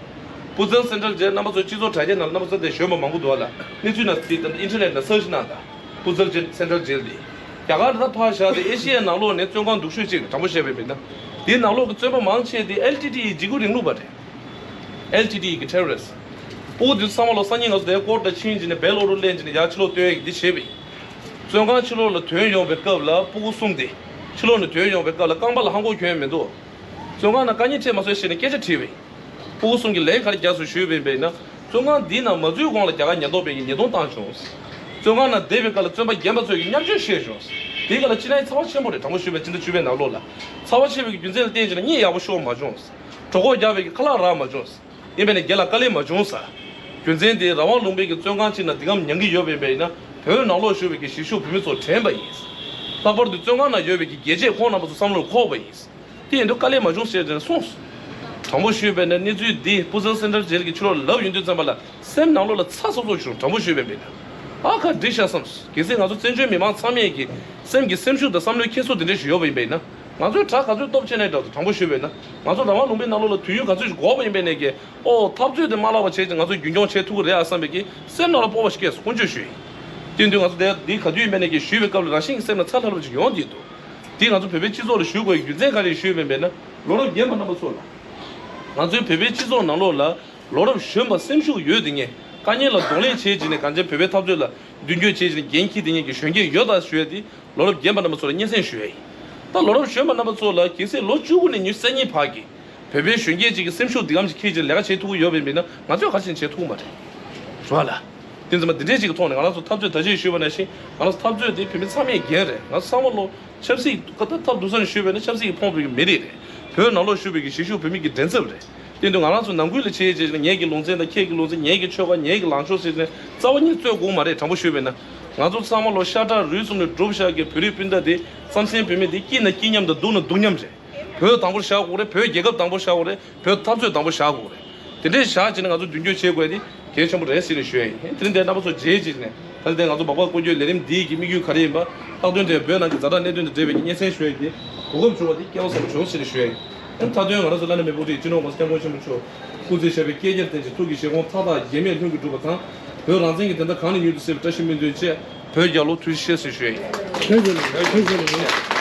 པུ་ཛལ་སེན་ཊྲལ་ཇེལ་རྣམ་པ་ཚོ་སྤྱི་ཚོགས་དྲ་རྒྱའི་ནང་ལ་རྣམ་པ་ཚོ་དེ་ཞོན་པ་མང་པོ་འདུག་ཨ་ལ། གནས་ཚུལ་ནང་དེ་ད་ལྟ་ཨིན་ཊར་ནེཊ་ནང་སར་ཆི་གནང་དང་། པུ་ཛལ་ཇེལ་སེན་ཊྲལ་ཇེལ་དེ། རྒྱ་གར་ད་ཕར་བཞག་སྟེ་ཨེ་ཤི་ཡའི་ནང་ལོགས་ནས་བཙོན་ཁང་སྡུག་ཤོས་གཅིག་རེད། དྲང་པོ་བཤད་པ་ཡིན་ན། དེའི་ནང་ལོགས་ཀྱི་བཙོན་པ་མང་ཆེ་དེ་ཨེལ་ཊི་ཊི་ཨི་འཇིགས་སྐུལ་རིང་ལུགས་པ་རེད། ཨེལ་ཊི་ཊི་ཨི་གི་ཊེ་རོ་རི་སི་ཊི། ཕྲུ་གུ་དེ་ཚོ་ཚང་མ་ལོ་སང་ཉིན་ང་ཚོ་དེའི་ཀོར་ཊ་ཕྱིན་བྱས་ནས་བེལ་ཨོ་རྡར་ལེན་བྱས་ནས་ཡར་ཕྱི་ལོགས་ཐོན་ཡག་གི་འདི་བྱས་པ་ཡིན། བཙོན་ཁང་ཕྱི་ལོགས་ལ་ཐོན་ཡོང་བའི་སྐབས་ལ་ཕྲུ་གུ་གསུམ་དེ་ཕྱི་ལོགས་ནས་ཐོན་ཡོང་བའི་སྐབས་ལ་རྐང་པ་ལ་ལྷམ་གོག་གྱོན་ཡག་མི་འདུག་བཙོན་ཁང་ནང་དཀའ་ངལ་འཕྲད་མ་སོང་ཞེས་ནས་སྐད་ཆ་དྲིས་པ་ཡིན། ཕྲུ་གུ་གསུམ་གྱིས་ལན་ག་རེ་བརྒྱབ་སོང་ཞུས་པ་ཡིན་པས་ན། བཙོན་ཁང་འདིའི་ནང་མ་འཛུལ་གོང་ལ་རྒྱ་གར་ཉེན་རྟོག་པས་ཀྱིས་ཉེས་རྡུང་བཏང་བྱུང་། བཙོན་ཁང་ནང་བསྡད་པའི་སྐབས་ལ་བཙོན་པ་རྒན་པ་ཚོས་ཀྱི་བརྙས་བཅོས་བཤད་བྱུང་། དེའི་སྐབས་ལ་སྤྱིར་ན་ཚ་བ་ཆེན་པོ་རེད། དྲང་པོ་ཞུས་པ་ཕྱི་ཟླ་བཅུ་པའི་ནང་ལོགས་ལ་ཚ་བ་ཆེ་བའི་རྒྱུ་མཚན་ལ་བརྟེན་བྱས་ན་གཉིད་ཡག་པོ་ཤོར་མ་བྱུང་། གྲོད་ཁོག་རྒྱགས་པའི་ཁ་ལག་རག་མ་བྱུང་། ཡིན་པས་ན་རྒན་ལགས་དཀའ་ལས་མ་བྱུང་ཟེར། རྒྱུ་མཚན་དེ་རང་དབང་ལུང་པའི་གི་བཙོན་ཁང་གཅིག་ནང་འདི་གམ་མྱང་གི་ཡོད་པ་ཡིན་པས་ན་བོད་ནང་ལོགས་བཞུགས་པའི་གི་གཞིས་བཞུགས་བོད་མི་ཚོ་དྲན་པ་ཡིན། ལྷག་པར་དུ་བཙོན་ཁང་ནང་ཡོད་པའི་གི་རྒྱལ་གཅེས་ཁོང་རྣམ་པ་ཚོ་བསམ་བློར་འཁོར་བ་ཡིན། དེ་ཡིན་དུས་དཀའ་ལས་མ་བྱུང་ཟེར་ནས་གསུངས། དྲང་པོ་ཞུས་པས་ན་གནས་ཚུལ་འདི་སྤུ་ཚང་སེན་ཊར་ཇེལ་གྱི་ཕྱི་ལོགས་ལབ་ཡོང་དུས་ཙམ་པ་ལ་སེམས་ནང་ལོགས་ལ་ཚ་སོབ་སོབ་བྱུང་། དྲང་པོ་ཞུས་པས་མེད་ན། ཨ་ཁ་འགྲིག་ཤག་བསམས། གལ་སྲིད་ང་ཚོ་བཙན་བྱོལ་མི་མང་ཚང་མས་ཀྱི་སེམས་ཀྱི་སེམས་ཤུགས་དང་བསམ་བློའི་འཁྱེར་སོ་དེ་འདྲ་ཞིག་ཡོད་པ་ཡིན་པས་ན། ང་ཚོས་དྲག་ག་ཚོད་སྟོབས་ཆེ་ནའི་འདྲ་འདུག་དྲང་པོ་ཞུས་པས་ན། ང་ཚོ་རང་དབང་ལུང་པའི་ནང་ལོགས་ལ་དུས་ཡུན་ག་ཚོད་ཞིག་འགོར་བ་ཡིན་པས་ནས་ཀྱི་ཨོ་འཐབ་རྩོད་དེ་མ་བརླག་པ་བྱས་ཀྱི་ང་ཚོ་རྒྱུན་སྐྱོང་བྱེད་ཐུབ་ཀྱི་རེད་ཨ་བསམ་པའི་ཀྱི་སེམས་ནང་ལ་སྤོབས་པ་ཞིག་སྐྱེས་སོང་། ཀུན་སྤྱོད་ཞུས་ཡིན། དེ་དུས་ང་ཚོ་དེ་འདི་ག་དུས་ཡིན་པས་ནས་ཀྱི་ཞུས་པའི་སྐབས་ལ་རང་བཞིན་གྱི་སེམས་ལ་ཚ་ལྷག་ལྷག་ཅིག་ཡོང་བསྡད་འདུག་དེ་ང་ཚོ་བོད་པའི་སྤྱི་ཚོགས་ལ་ཞུ་དགོས་ཀྱི་རྒྱུ་མཚན་ག་རེ་ཞུས་པས་མེད་ན། ལོ་རབས་རྒན་པ་རྣམ་པ་ཚོ་ལ། ང་ཚོའི་བོད་པའི་སྤྱི་ཚོགས་ནང་ལོགས་ལ་ལོ་རབས་གཞོན་པ་སེམས་ཤུགས་ཡོད་དེ་ངས་དཀའ་ངལ་ལ་གདོང་ལེན་བྱེད་ཀྱི་ནས་གང་ཅི་བོད་པའི་འཐབ་རྩོད་ལ་མདུན་སྐྱོད་བྱེད་ཀྱི་ནས་འགན་འཁྱེར་དེ་ངས་ཀྱི་གཞོན་སྐྱེས་ཡོད་ད་ཞུ་ཡ་དེ་ལོ་རབས་རྒན་པ་རྣམ་པ་ཚོ་ལ་སྙན་སེང་ཞུ་ཡ་ཡིན། ད་ལོ་རབས་གཞོན་པ་རྣམ་པ་ཚོ་ལ་གལ་སྲིད་ལོ་བཅུ་དགུ་ནས་ཉི་ཤུ་རྩ་གཉིས་བར་གྱི་བོད་པའི་གཞོན་སྐྱེས་ཅིག་གི་སེམས་ཤུགས་འདི་གམ་ཅིག་འཁྱེར་ཅིག་ལས་ཀ་བྱེད་ཐུབ་ཀྱི་ཡོད་པ་ཡིན་ན་ང་ཚོས་ག་རེ་བྱས་ནས་བྱེད་ཐུབ་ཀྱི་མ་རེད། རེད་བ་ལ། དེ་ཚང་མ་འདི་འདྲས་ཅིག་གི་ཐོག་ནས་ང་རང་ཚོ་འཐབ་རྩོད་ད་ཅིག་ཞུས་པ་ནང་བཞིན་ང་རང་ཚོ་འཐབ་རྩོད་དེ་བོད་མི་ཚང་མས་འགན་རེད། ང་ཚོ་ཚང་མ་ལོ་ཆབ་སྲིད་ཀ་ད་ཐབས་སྡུག་ས་ནས་ཞུས་པ་ན་ཆབ་སྲིད་ཀྱི་ཕོངས་པའི་མི་རིགས་རེད། བོད་ནང་ལོགས་བཞུགས་པའི་གི་གཞིས་བཞུགས་བོད་མི་གི་མགྲིན་ཚབ་རེད། དེ་དུས་ང་རང་ཚོ་ནང་ཁུལ་ལ་བྱས་རྗེས་ངེད་ཀྱི་ལུང་ཚན་དང་ཁྱེད་ཀྱི་ལུང་ཚན། ངེད་ཀྱི་ཆོལ་ཁ། ངེད་ཀྱི་ལངས་ཕྱོགས་ཟེར་ནས་རྩ་བ་ཉིད་རྩོད་དགོས་མ་རེད། དྲང་པོ་ཞུས་པ་ན་ང་ཚོ་ཚང་མ་ལོ་ཤ་ཁྲག་རུས་གསུམ་ནས་གྲུབ་བཞག་གི་བོད་རིགས་སྤུན་ཟླ་དེ་རྩམ་ཟན་བོད་མི་དེ་སྐྱིད་ན་སྐྱིད་མཉམ་དང་སྡུག་ན་སྡུག་མཉམ་རེད། བོད་དང་པོར་བཞག་དགོས་རེད། བོད་རྒྱལ་ཁབ་དང་པོར་བཞག་དགོས་རེད། བོད་འཐབ་རྩོད་དང་པོ་བཞག་དགོས་རེད། དེ་འདྲའི་བཞག་བྱས་ནས་ང་ཚོ་མདུན་སྐྱོད་བྱེད་དགོས་དེ་གལ་ཆེན་པོ་རེད་ཟེར་ནས་ཞུ་ཡ་ཡིན། དེ་རིང་འདིར་རྣམ་པ་ཚོ་མཇལ་བྱས་ནས་ད་ལྟའི་ང་ཚོ་སྦག་སྦག་སྐོར་སྐྱོད་ལས་རིམ་འདིའི་གི་དམིགས་ཡུལ་ག་རེ་ཡིན་པ། ལྷག་དོན་དེ་བོད་ནང་གི་ཛ་དྲག་གནད་དོན་དང་འབྲེལ་བའི་གི་སྙན་སེང་ཞུ་ཡ་དེ་གོ་སྐབས་བྱུང་བ་དེ་སྐལ་བ་བཟང་པོ་བྱུང་ཟེར་ནས་ཞུ་ཡ་ཡིན། མཐའ་དོན་ང་རང་ཚོ་བླ་ན་མེད་པའི་སྤྲུལ་སྤྱི་ནོར་༸གོང་ས་༸སྐྱབས་མགོན་ཆེན་པོ་མཆོག་སྐུ་ཚེ་ཞབས་པད་བསྐལ་བརྒྱར་བརྟན་ཅིང་ཐུགས་ཀྱི་བཞེད་དགོངས་མཐའ་དག་གེགས་མེད་ལྷུན་གྱིས་གྲུབ་པ་དང་། བོད་རང་བཙན་གྱི་བདེན་མཐའ་གང་ནས་མྱུར་དུ་གསལ་བའི་བཀྲ་ཤིས་སྨོན་འདུན་བཅས། བོད་རྒྱལ་ལོ། ཐུགས་རྗེ་ཆེ་ཟེར་ཞུ་ཡ་ཡིན། ཐུགས་རྗེ་ཆེ། ཐུགས་རྗེ་ཆེ།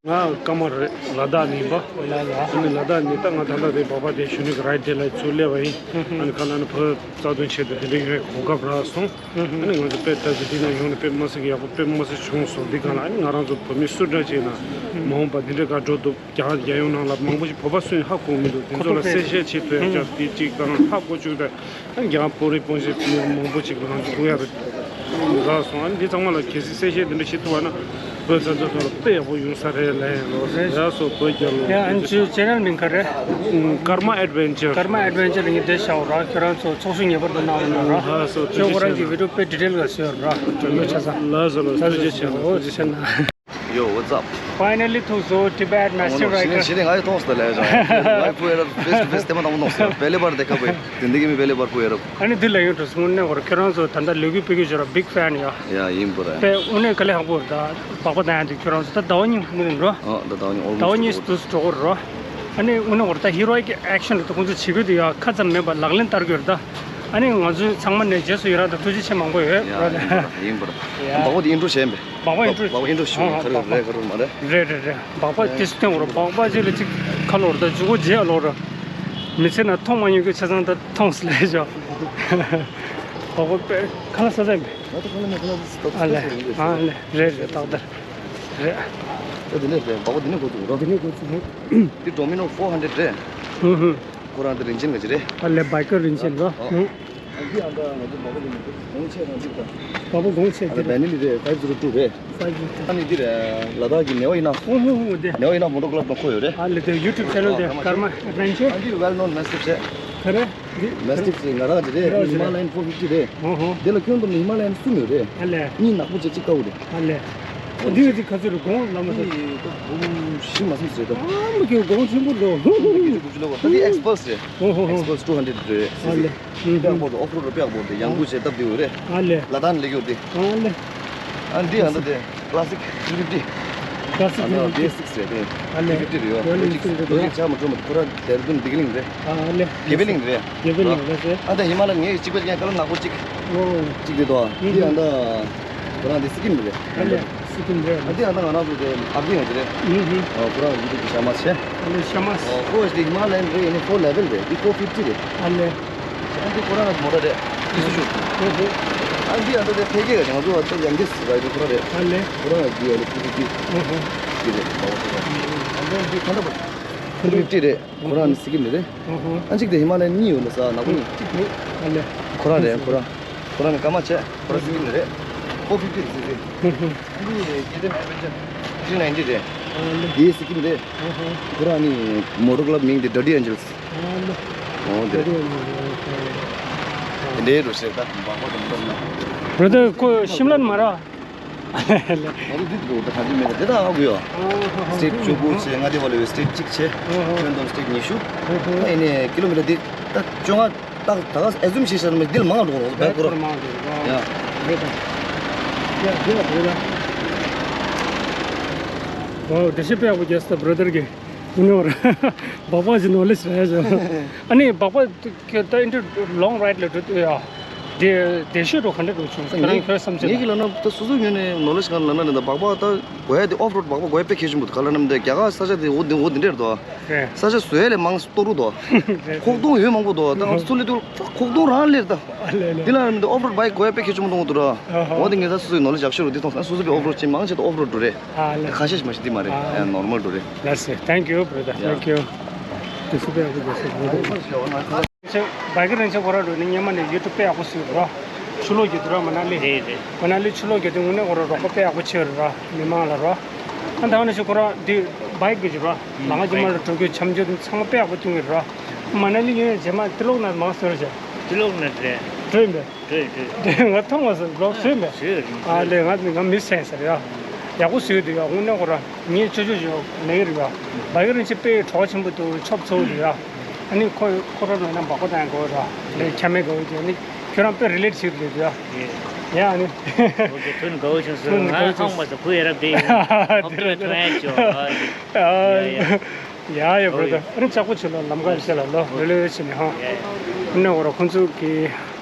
ང་ཀརྨ་རེད། ལ་དྭགས་ནས་ཡིན་པ། ལ་ལ། ཨ་ནི་ལ་དྭགས་ནས་ད་ང་ད་ལྟ་དེ་སྦག་སྦག་དེ་གཞོན་ནུ་གི་རའི་ཌི་ལ་ཚུར་སླེབས་པ་ཡིན། ཨ་ནི་ཁ་ལ་ནི་བོད་རྩ་དོན་ཆེད་དུ་དེ་འདྲའི་ཡོང་གོ་སྐབས་རག་སོང་། ཨ་ནི་ང་ཚོ་དཔེ་ལྟ་ཅི་འདི་ན་ཡོང་ནས་དཔེ་མི་སྲིད་ཀྱི་ཡག་པོ་དཔེ་མི་སྲིད་བྱུང་སོང་། འདི་ག་ལ་ཨ་ནི་ང་རང་ཚོ་བོད་མི་སུ་འདྲ་ཅིག་ན་མ་འོངས་པ་འདི་འདྲའི་ག་འགྲོ་འདུག་རྒྱ་རྒྱལ་ཡོངས་ནང་ལ་མང་པོ་ཞིག་བོད་པ་སུ་ཡིན་ཧ་གོ་མི་འདུག་དེ་ཚོ་ལ་གསལ་བཤད་བྱེད་ཐུབ་ཡ་ཅག་དེ་གཅིག་དང་ཧ་གོ་བཅུག་པའི་ཨ་ནི་རྒྱ་བོད་རིགས་སྤུན་མཆེད་མང་པོ་ཞིག་ང་ཚོ་ཐུག་ཡ་རེད། རག་སོང་། ཨ་ནི་འདི་ཚང་མ་ལ་གལ་སྲིད་གསལ་བཤད་འདི་འདྲ་བྱེད་ཐུབ་པ་ན་བོད་ས་མཚམས་ཐོག་ལ་དཔེ་ཡག་པོ་ཡོང་ས་རེད་ལབ་ཡ་ལོ། རེད། ཡ་སོ་བོད་རྒྱལ་ལོ། ཡ་ཨ་ནི་ཅུ་ཅེ་ནལ་མིང་ག་རེད། ཀརྨ་ཨེཌ་ཝེན་ཅར། ཀརྨ་ཨེཌ་ཝེན་ཅར་ལ་ངས་འདི་བཞག་ར། ཁྱོད་རང་ཚོ་ཚོགས་ཞུགས་ངེས་པར་དུ་གནང་རོགས་གནང་ར། ལགས་སོ། ཁྱོད་ཁོ་རང་གི་བི་ཌི་ཡོ་དཔེ་ཌི་ཊེལ་ག་བཟོས་ར། ལགས་སོ་ལགས་སོ། ཐུགས་རྗེ་ཆེ། ཐུགས་རྗེ་ཆེ་གནང་། Yo, what's up? Finally ཐུག་སོང་། Tibet Master Writer། ཞི་ལི་ང་ཡི་མཐོང་སོང་ལས་ཀྱང་ལའི་ཕུ་ཨེ་རབ་ཕེས་ཊུ་ཕེས་དེ་མ་དང་པོ་མཐོང་སོང་། པེ་ལེ་བར་དེ་ཁ་པོ་དེ་འདི་གི་མི་པེ་ལེ་བར་པུ་ཨེ་རབ། ཨ་ནི་འདི་ལ་ཡོང་དུས་དངོས་གནས་ཁོ་རང་ཁྱོད་རང་ཚོ་ད་ལྟ་ལས་འགུལ་སྤེལ་གྱི་ཡོད་ར། བིག་ཕེན་ཡ། ཡ་ཡིན་པ་རེད། དཔེ་དངོས་གནས་དཀའ་ལས་ཁག་པོ་རེད་ད། སྦག་སྦག་བཏང་ཡ་དེ་ཁྱོད་རང་ཚོ་ད་ཟླ་བ་གཉིས་མིན་རོ། ཨ་ད་ཟླ་བ་གཉིས་ཟླ་བ་གཉིས་དུས་སུ་འགྲོ་གི་རོ། ཨ་ནི་དངོས་གནས་ཁོ་རང་ད་ཧི་རོ་ཡིག་ཨེག་ཤན་རེད་ད། ཁོང་ཚོ་བྱེད་དགོས་དེ་ཡ་ཁ་ཙམ་མེད་པ་ལག་ལེན་བསྟར་གྱི་ཡོད་རེད་ད། ཨ་ནི་ང་ཚོ་ཚང་མ་ནས་རྗེས་སུ་ཡི་རང་དང་ཐུགས་རྗེ་ཆེ་མང་པོ་ཡོད། ཡ་ཡིན་པ་རེད། ཡིན་པ་རེད། སྦག་སྦག་དེ་ཨིན་ཊྲོ་བྱས་པས། སྦག་སྦག་ཨིན་ཊྲོ། སྦག་སྦག་ཨིན་ཊྲོ་ཞུ། ཨ་ཧ། ག་རེ་སྦག་སྦག། རེད་ག་རེ་མ་རེད། རེད་རེད་རེད། སྦག་སྦག་དེ་སུ་སྟོན་འོར། སྦག་སྦག་ཅིག་ལ་ཅིག་ཁ་ལོར་ད་ཇུ་གོ་རྗེས་ལོར། མི་ཚེ་ན་མཐོང་མ་མྱོང་གི་ཆ་ཚང་ད་མཐོང་སི་ལས་ཞོ། སྦག་སྦག་པས་ཁ་ལ་ས་ས་ཡིན་པས། ང་ད་ཁ་ལ་མེད་ཁ་ལ་ཨ་ལས། ཨ་ལས། རེད་རེད། ཏག་ཏག་རེད། ད་འདི་ནས་རེད། སྦག་སྦག་འདི་ནས་འགོ་བཙུགས་རོགས། འདི་ནས་འགོ་བཙུགས་རོགས། འདི་ཌོ་མི་ནོ་ཕོར་ཧན་ཌེཌ་རེད། ཧུ་ཧུ། ཁོ་རང་འདི་རིན་ཆེན་ག་ཅི་རེད། ཨ་ལས། བའི་ཀར་རིན་ཆེན་རོ། ཨ། ཨ། ཨ་འདི་ཨ་ད་ང་ཚོ་སྦག་སྦག་འདི་ནས་གོང་ཆེ་རང་འདི་ད། སྦག་སྦག་གོང་ཆེ་ཨ་ད་འདི་རེད། བེ་ནི་ལི་རེད། ཕའིབ་ཛི་རོ་ཊུ་རེད། ཕའིབ་ཛི་རོ་ཊུ། ཨ་ནི་འདི་རེད། ལ་དྭགས་ཀྱི་ནེ་ཝ་ཨི་ནཕ། ཧུ་ཧུ་ཧུ། འདི་ནེ་ཝ་ཨི་ནཕ་མོ་ཊོ་ཀླབ་དང་ཁོ་ཡོད་རེད། ཨ་ལས། དེ་ཡུ་ཊུབ་ཆེ་ནལ་དེ་ཀརྨ་ཨེཌ་ཝེན་ཅར། ཨ་འདི་ཝེལ་ནོན་མེ་སི་ཊིབ་རེད། ག་རེ། འདི་མེ་སི་ཊིབ་ཟེར་ང་རང་གི་རེད། རེད་ཧི་མ་ལ་ཡན་ཕོར་ཕིབ་ཊི་རེད། ཧོ་ཧོ། དེ་ལ་ཁྱོན་བསྡོམས་ནས་ཧི་མ་ལ་ཡན་གསུམ་ཡོད་རེད། ཨ་ལས། གཉིས་ནག་པོ་བྱས་གཅིག་དཀར་པོ་རེད། ཨ་ལས། འདི་ཡོད་ཅིག་ག་ཚོད་རེད་གོང་ལ་མ་ཚོད། འདི་ད་སྒོར་མོ་བཞི་མ་ཚོད་ཟེར་ད། ཨ་མ་ཁྱོད་གོང་ཆེན་པོ་འགྲོ། ད་འདི་ཨེག་སི་པལ་སི་རེད། ཧོ་ཧོ་ཧོ། ཨེག་སི་པལ་སི་ཊུ་ཧན་ཌེཌ་རེད། ཨ་ལས། དཔེ་ཡག་པོ་འདུག་ཨོཕ་རོཌ་དཔེ་ཡག་པོ་འདུག་ཡང་ཁུ་ཆེ་སྟབས་བདེ་པོ་རེད། ཨ་ལས། ལ་དྭགས་ནས་སླེབས་ཡོད་དེ། ཨ་ལས། ཨ་འདི་ཨ་འདི་དེ་ཀ་ལ་སིག་ཐི་ཕིབ་ཊི། ཀ་ལ་སིག་ཨ་འདི་ཐི་ཕིབ་ཊི། བེ་སིག་རེད་དེ། ཨ་ལས། ཐི་ཕིབ་ཊི་རེད་ཡོད། ཡོད་ལེ། ཅིག་ཡིན་ཟེར་འདུག་ལོ་ཡིག་ཆ་མ་འཕྲོད་མ་འདུག་ཁོ་རང་དེ་ར་དུན་དིག་ལིང་རེད། ཨ་ལས། གེ་བེ་ལིང་རེད། གེ་བེ་ལིང་རེད་ཟེར། ཨ་འདི་ཧི་མ་ལ་ཡན་གཅིག་པ་ཅིག་ཡང་ཀ་ལ་ནག་པོ་གཅིག་ཨོ། གཅིག་རེད་དོ། ཨ་འདི་ཨ་འདི་ཁོ་རང་དེ་སི་ཀིམ་རེད། ཨ་ལས། སི་ཀིམ་རེད། ཨ་འདི་ཨ་འདི་ང་རང་ཚོ་དེ་ཨ་བྷི་ཡང་རེད། ཨུ་ཧུ། ཨོ་ཁོ་རང་ཡུ་ཊུབ་ཀྱི་ཞྭ་དམར་ཆེ། ཨ་ལས་ཞྭ་དམར། ཨོ་ཁོ་འདི་ཧི་མ་ལ་ཡན་རེད། ཡིན་ནའི་ཕོར་ལེ་ཝལ་རེད། འདི་ཕོར་ཕིབ་ཊི་རེད། ཨ་ལས། ཨ་འདི་ཁོ་རང་གི་མོ་ཊ་རེད། ཨི་སུ་ཛུ། ཨོ་ཧོ། ཨ་འདི་ཨ་འདི་དེ་ཕལ་སྐད་ང་ཚོ་ཨ་ཡང་གེ་སི་ར་འདི་ཁོ་རང་རེད། ཨ་ལས། ཁོ་རང་གི་ཨ་ལས་ཕི་ཕི་ཕི། ཨོ་ཧོ། འདི་རེད་པ། ཨ་འདི་ཁ་འདྲ་པོ། ཕི་ཕི་ཕི་རེད། ཁོ་རང་ནི་སི་ཀིམ་རེད། ཨོ་ཧོ། ཨ་གཅིག་དེ་ཧི་མ་ལ་ཡན་གཉིས་ཡོད་ལ་ས་ནག་པོ་གཉིས། གཅིག་མེད། ཨ་ལས། ཁོ་རང་རེད། ཁོ་རང་ཁོ་རང་ནི་སྐར་མ་བྱས། ཁོ་རང་སི་ཀིམ་ནས་རེད། ཧོ་ཕི་ཕི་རེད། སི་ཀིམ། ཧུ་ཧུ། ཨ་ནི་སྐྱེ་ལྡན་ཕེ་ཕེ་ཅན་ཐི་ནའིན་ཊི་རེད། ཨ་ལེ། དེ་སི་ཀིམ་རེད། ཧུ་ཧུ། ཁོ་རང་ནི་མོ་ཊོ་ཀླབ་མིང་དེ་ཌར་ཊི་ཨེན་ཇེལ་སི། ཨ་ལེ། ཨོ་དེ་རེད། ཌར་ཊི་ཨེན་ཇེལ་སི། ཨོ་ཁེ། དེ་འདྲའི་འགྲོ་ཤེས་ད་བག་བག་དང་མི་འདྲ་ན། བྷ་ར་དར་ཁོ་ཤིམ་ལ་ནས་མ་ར། ང་ཚོ་འདི་འགྲོ་ད་ག་ཅི་མེད་ད་དེ་ད་ཨ་གུ་ཡོ། ཨ་ཧ་ཧ། སི་ཊེཊ་བཅུ་དགུ་བྱས། མངའ་སྡེ་བ་ལ་ཡོད་སི་ཊེཊ་གཅིག་བྱས། ཨ་ཧ། ཁྱོན་བསྡོམས་སི་ཊེཊ་ཉི་ཤུ། ཨ་ཧ། ཨ་ནི་ཀི་ལོ་མི་ཊར་འདི་ད་བཅོ་ལྔ། ད་ད་ག་ཨེ་ཛུམ་བྱས་བཞག་ན་འདི་ལ་མང་དྲགས་འདུག་བྷེ་ཀོ་ར། མང་དྲགས་འདུག་ཡ། རེད་ད། ཡ་འདི་ལ་འདི་ལ། ཝའོ། འགྲེལ་བཤད་དཔེ་ཡག་པོ་རྒྱག་སོང་ད་བྷ་ར་དར་གྱིས། དངོས་གནས་བར་སྦག་སྦག་ཅིག་ནོ་ལེ་ཇི་རག་ཡ་ཅིག་ཨ་ནི་སྦག་སྦག་ད་ཨིན་ཊར་ལོང་རའིཌ་ལ་འགྲོ་དུས་ཡ། དེ་དེ་ཤོད་འགྲོ་ག་འདྲ་འགྲོ་བྱུང་། ཁྱོད་རང་ཁྱོད་བསམ་ཚུལ་ངེད་ལ། ཀྱི་ལབ་ན་ད་སོ་སོའི་ངོས་ནས་ནོ་ལེ་ཇི་གང་ལབ་ན་ནི་ད་སྦག་སྦག་ད་གོ་ཡ་དེ་ཨོཕ་རོཌ་སྦག་སྦག་གོ་ཡ་དཔེ་གལ་ཆེན་པོ་འདུག་ག་ལབ་ན་ནི་ད་རྒྱ་གར་ས་ཆ་དེ་འོ་དེ་འོ་དེ་འདྲ་རེད་དོ། རེད། ས་ཆ་བཟོ་ཡ་ལས་མང་སྟོར་རུ་དོ། རེད་རེད། ཁོག་སྟོང་ཡོད་མང་པོ་དོ། ད་ང་ཚོ་ཚུར་སླེབས་དུས་ཁོག་སྟོང་རང་སླེབས་ད། ཨ་ལེ་ལེ། འདི་ལ་ནི་ཨོཕ་རོཌ་བྷའིཀ་གོ་ཡ་དཔེ་གལ་ཆེན་པོ་མཐོང་གི་འདུག་ར། ཨ་ཧ། འོ་དེ་ངས་ད་སོ་སོའི་ནོ་ལེ་ཇི་ཡག་ཤོས་རུ་འདི་མཐོང་སོང་། སོ་སོ་པའི་ཨོཕ་རོཌ་ཅན་མང་ཆེ་ད་ཨོཕ་རོཌ་འགྲོ་རེད། ཨ་ལེ། ཁ་ཤས་ཤིག་མ་གཞི་འདི་མ་རེད། ཨ། ཡ་ནོར་མལ་འགྲོ་རེད། That's it. Thank you, brother. ཡ། Thank you. དེ་སུ་དཔེ་ཡག་པོ་རྒྱག་སོང་། བྷའིཀ་རེན་ཇར་ཁོ་རང་འགྲོ་ནི་སྔོན་མ་ནས་ཡུ་ཊུབ་དཔེ་ཡག་པོ་བཟོས་འདུག་ར། ཆུ་ལོག་རྒྱག་དུས་ར། མ་ན་ལི། རེད་རེད། མ་ན་ལི་ཆུ་ལོག་རྒྱག་དུས་དངོས་གནས་ཁོ་རང་རོགས་པ་དཔེ་ཡག་པོ་བྱས་ར། མི་མང་ལ་ར། ཨ་ད་ནི་ཤུ་ཁོ་རང་འདི་བྷའིཀ་གི་ར། ལམ་ཁ་རྗེས་མ་ལ་འགྲོ་རྒྱུ་འཆམ་རྒྱུ་ཚང་མ་དཔེ་ཡག་པོ་བསྟུན་གི་ར། མ་ན་ལི་ཡོང་རྗེས་མ་ཏི་ལོག་ན་མང་སོང་ར་བྱས། ཏི་ལོག་ན་རེད། འགྲོ་ཡིན་པས། འགྲོ་ཡིན་འགྲོ་ཡིན། ང་མཐོང་མ་སོང་། བི་ལོག་བཟོས་མེད། བཟོས་རེད། ཨ་ལེ། ང་ང་མི་སེམས་ཟེར་ཡ། ཡག་པོ་བཟོས་འདུག་ཡ། དངོས་གནས་ཁོ་ར་ངས་ཅོ་ཅོ་ཅོ་ལེགས་རེད་ཡ། བྷའིཀ་རེན་ཇར་དཔེ་གྲོགས་ཆེན་པོ་འདུག་ཆོབ་ཚོགས་འདུག་ཡ། ཨ་ནི་ཁོ་ཁོ་ར་ལ་ན་འབག་པ་དང་དགོས་ར། ལས་ཁྱ་མེད་དགོས་ཀྱི། ཨ་ནི་ཁྱོད་རང་དཔེ་རི་ལེཊ་བྱེད་འདུག་ཡ། ཡ་ཨ་ནི། ཨོ་ཀེ། ཐུན་དགའ་བོ་བྱུང་སོང་། ཐུན་དགའ་བོ་ང་ཧང་བྱུང་། མ་སོང་། བུ་ཡ་རབས་དེ་ཡིན། ཨ་ཨ་ཨ་ཨ། ཡ་ཡ། ཡ་ཡ། ཨོ་བྷ་ར་དར། ཨ་ནི་ལྕགས་པོ་ཆུ་ལ་ལམ་ཁ་ཤེས་ལ་ལོ་ལོ་ལོ་ཕྱིན་ནས་ཧང་། ཨ་ནི་འོ་ར་ཁོང་ཚོ་གི་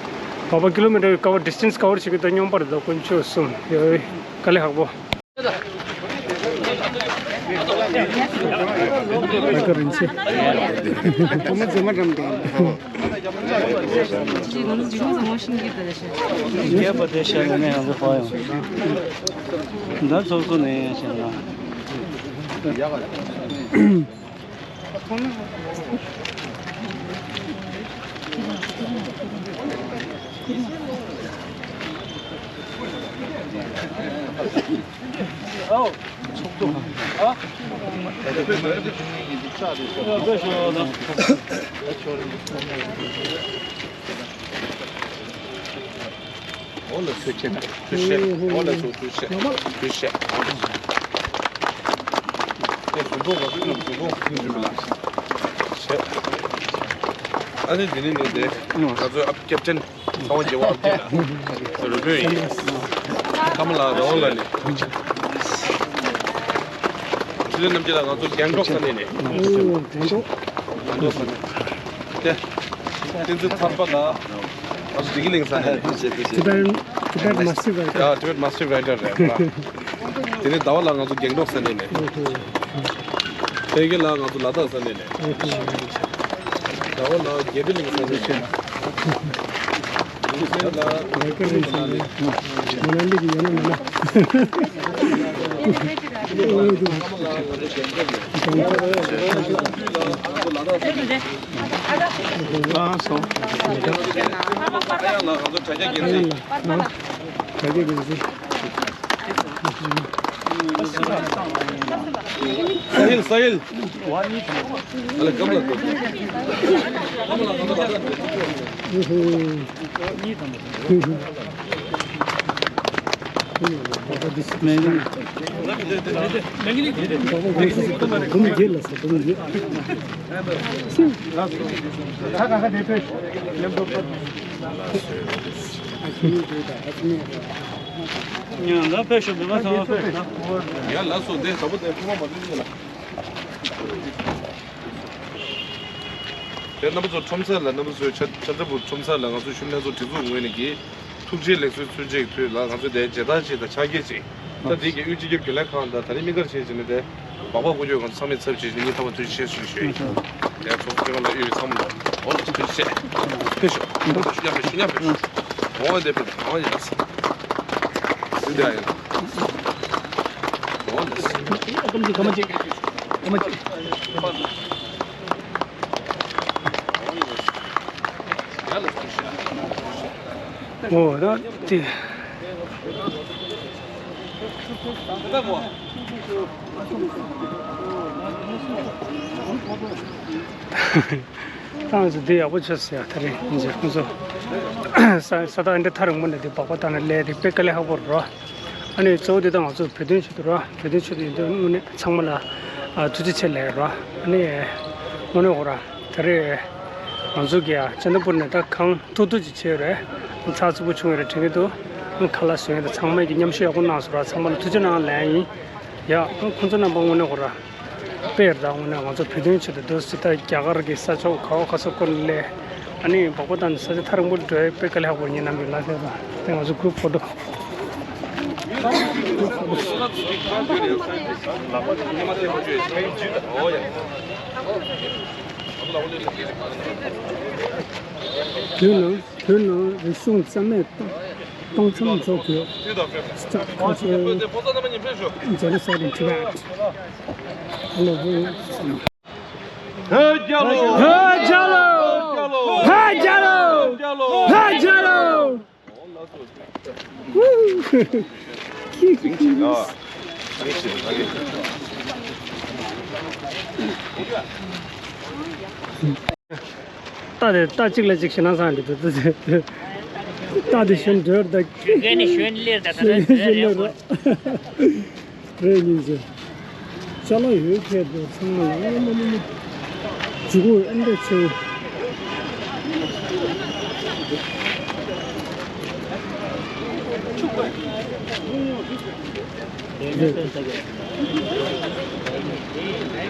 བ་བ་ཀི་ལོ་མི་ཊར་ཀ་བར། ཌི་སི་ཊེན་སི་ཀ་བར་བྱེད་ཀྱི་ད་སྙོམས་པར་ད་དཀོན་མཆོག་གསུམ་ཡོད། དཀའ་ལས་ཁག་པོ། འོ་ལགས་སོ། ཐུགས་རྗེ་ཆེ། འོ་ལགས་སོ། ཐུགས་རྗེ་ཆེ། ཐུགས་རྗེ་ཆེ། ཨ་ནི་འདི་ནི་ནི་དེ་ང་ཚོའི་ཨ་ཀེབ་ཊེན་ཚ་བོ་རྒྱལ་བ་ཨ་ཀེ་ལ་རུ་བོས་ཡིན། ཀམ་ལགས་ར་ཝང་ལགས་ནས། ཆུ་ཚོད་རྣམ་རྒྱལ་ལགས་ང་ཚོ་གེང་ཀྲོག་ས་གནས་ནས། གེང་ཀྲོག་ས་གནས། དེ། བསྟན་འཛིན་ཐར་པ་ལགས། ང་ཚོ་བདེ་སྐྱིད་གླིང་ས་ནས། Tibetan Tibetan Master Writer. ཡ། Tibet Master Writer རེད་བ། དེ་ནས་ཟླ་བ་ལགས་ང་ཚོ་གེང་ཀྲོག་ས་གནས་ནས། ཨོ་ཧོ། ཕལ་སྐྱིད་ལགས་ང་ཚོ་ལ་དྭགས་ས་གནས་ནས། ཨོ་ཧོ། ཟླ་བ་ལགས་རྒྱལ་པོ་གླིང་ས་གནས་ནས། ཡུ་སེན་ལགས་ལ་ཀ་རེན་ས་གནས། མ་ན་ལི་གི་ཡང་ན་མ་ན། ཨ་སོ། ཨ་ཡ་ལགས་ང་ཚོ་དྲ་རྒྱ་རྒྱལ་སྲིད། དྲ་རྒྱ་རྒྱལ་སྲིད། ས་ཡིལ། ས་ཡིལ། ཨ་ལ་ཀམ་ལ་ཀམ། ཡང་ལ་ཕེབས་ཤོག་མི་མང་ཚང་མ་ཕེབས་ཤོག་ཡ་ལགས་སོ། དེ་དྲ་འབུ་དེ་ཁོ་མ་མ་འདུག་ལ། དེ་རྣམ་པ་ཚོ་ཁྲོམ་ས་ལ། རྣམ་པ་ཚོའི་ཆ་ཆ་ཚ་བུ་ཁྲོམ་ས་ལ་ང་ཚོ་ཤུལ་ལྷན་ཚོགས་སྒྲིག་འཛུགས་ངོས་ནས་ཀྱི་ཐུགས་རྗེ་ལེགས་གསོལ་ཚུལ་བཅད་ཀྱི་ཐོག་ལ་ང་ཚོ་དེ་མཇལ་དར་ཅིག་དང་ཕྱག་འཁྱེར་ཅིག་ད་དེ་གི་དབུས་སྤྱི་ཁྱབ་རྒྱུན་ལས་ཁང་དང་ད་རེས་དམིགས་བཀར་བྱས་བྱས་ནས་དེ། སྦག་སྦག་དཀོན་མཆོག་ང་ཚོ་ཚབ་བྱེད་ཀྱི་སྙིང་ཐག་པ་ཐུགས་རྗེ་ཆེ་ཞུ་ཞུ་ཡིན། ཡ་ཚོགས་སྐྱོང་ལ་ཡོད་ཚང་མ་ལ་འོ་ལ་ཐུགས་རྗེ་ཆེ། ཕེབས་ཤོག་ཕེབས་ཤོག་ཕེབས་ཤོག་ཕེབས་ཤོག་འོ་དེ་ཕེབས་འོ་ཡ་ཚ། འདི་དེ་ཡ་ཡིན། འོ་ལ་ཚ། ཨ་ཀམ་ཅིག་ཀམ་ཅིག་ཀམ་ཅིག་འོ་ཡ་ཚ། ཡ་ལ་ཐུགས་རྗེ་ཆེ། ཨོ་ད་དེ། ཏང་ཚོ་འདི་ཡག་པོ་བྱས་ཟེར་ཡ། ད་རེས་ཉིན་ཁོང་ཚོ་ས་ས་ཐག་འདི་ཐག་རིང་པོ་ནས་འདི་སྦག་སྦག་བཏང་ནས་སླེབས་དེ་དཔེ་དཀའ་ལས་ཁག་པོ་རེད་རོ། ཨ་ནི་གཙོ་བོ་འདི་ད་ང་ཚོ་བོད་དོན་ཆེད་དུ་རོ། བོད་དོན་ཆེད་དུ་ཡིན་དུས་དངོས་གནས་ཚང་མ་ལ་ཨ་ཐུགས་རྗེ་ཆེ་ལབ་རོ། ཨ་ནི་དངོས་གནས་ཧོ་ར། ད་རེས་ང་ཚོ་གི་ཨ་ཅན་དན་པུར་ནས་ད་གང་ཐུག་ཐུག་ཅིག་བྱས་རེད། ཚགས་ཚུད་པོ་བྱུང་ཡོད་རེད་དྲན་གྱི་འདུག་ཁ་ལག་བཟོ་མཁན་དང་ཚང་མས་ཀྱི་མཉམ་ཞུགས་ཡག་པོ་གནང་སོང་ར། ཚང་མ་ལ་ཐུགས་རྗེ་གནང་ལན་ཡིན། ཡ་ཁོང་ཚོ་རྣམ་པ་དངོས་གནས་ཧོ་ར། དཔེ་རེད་ད། དངོས་གནས་ང་ཚོ་བོད་དོན་ཆེད་དུ་འདུག་སེ་ད་རྒྱ་གར་གྱི་ས་ཕྱོགས་ག་བ་ག་ས་སྐོར་ནས་སླེབས། ཨ་ནི་སྦག་སྦག་བཏང་ནས་ས་ཆ་ཐག་རིང་པོ་འགྲོ་ཡ་དཔེ་དཀའ་ལས་ཁག་པོ་ཉིན་ནམ་ཡིན་ལ་ཟེར་ད། དེ་ང་ཚོ་གུ་ཕོ་ཊོ། བོད་ནང་བོད་ནང་རིག་གཞུང་རྩ་མེད་གཏོང་གཏོང་མཚམས་འཇོག་དགོས། Stop culture genocide in Tibet. ཧེ་རྒྱལ་ལོ། ཧེ་རྒྱལ་ལོ། ཧེ་རྒྱལ་ལོ། ཧེ་རྒྱལ་ལོ། རྟ་དེ་རྟ་གཅིག་ལ་གཅིག་ཞེད་སྣང་ཟ་འདི་འདུག་རྟ་དེ་ཞོན་འགྲོ་ད། ཞོན་ནི་ཞོན་ལེར་ད་ད་ཞོན་ལེར་རེད། རེད་ཡིན་ཟེར། ཅ་ལག་ཡོད་ཁྱེད་དེ་ཚང་མ་ལ་ཨ་མ་མ་མ། ཇུ་གུ་ཨེ་འདྲ་ཆེ། རེད།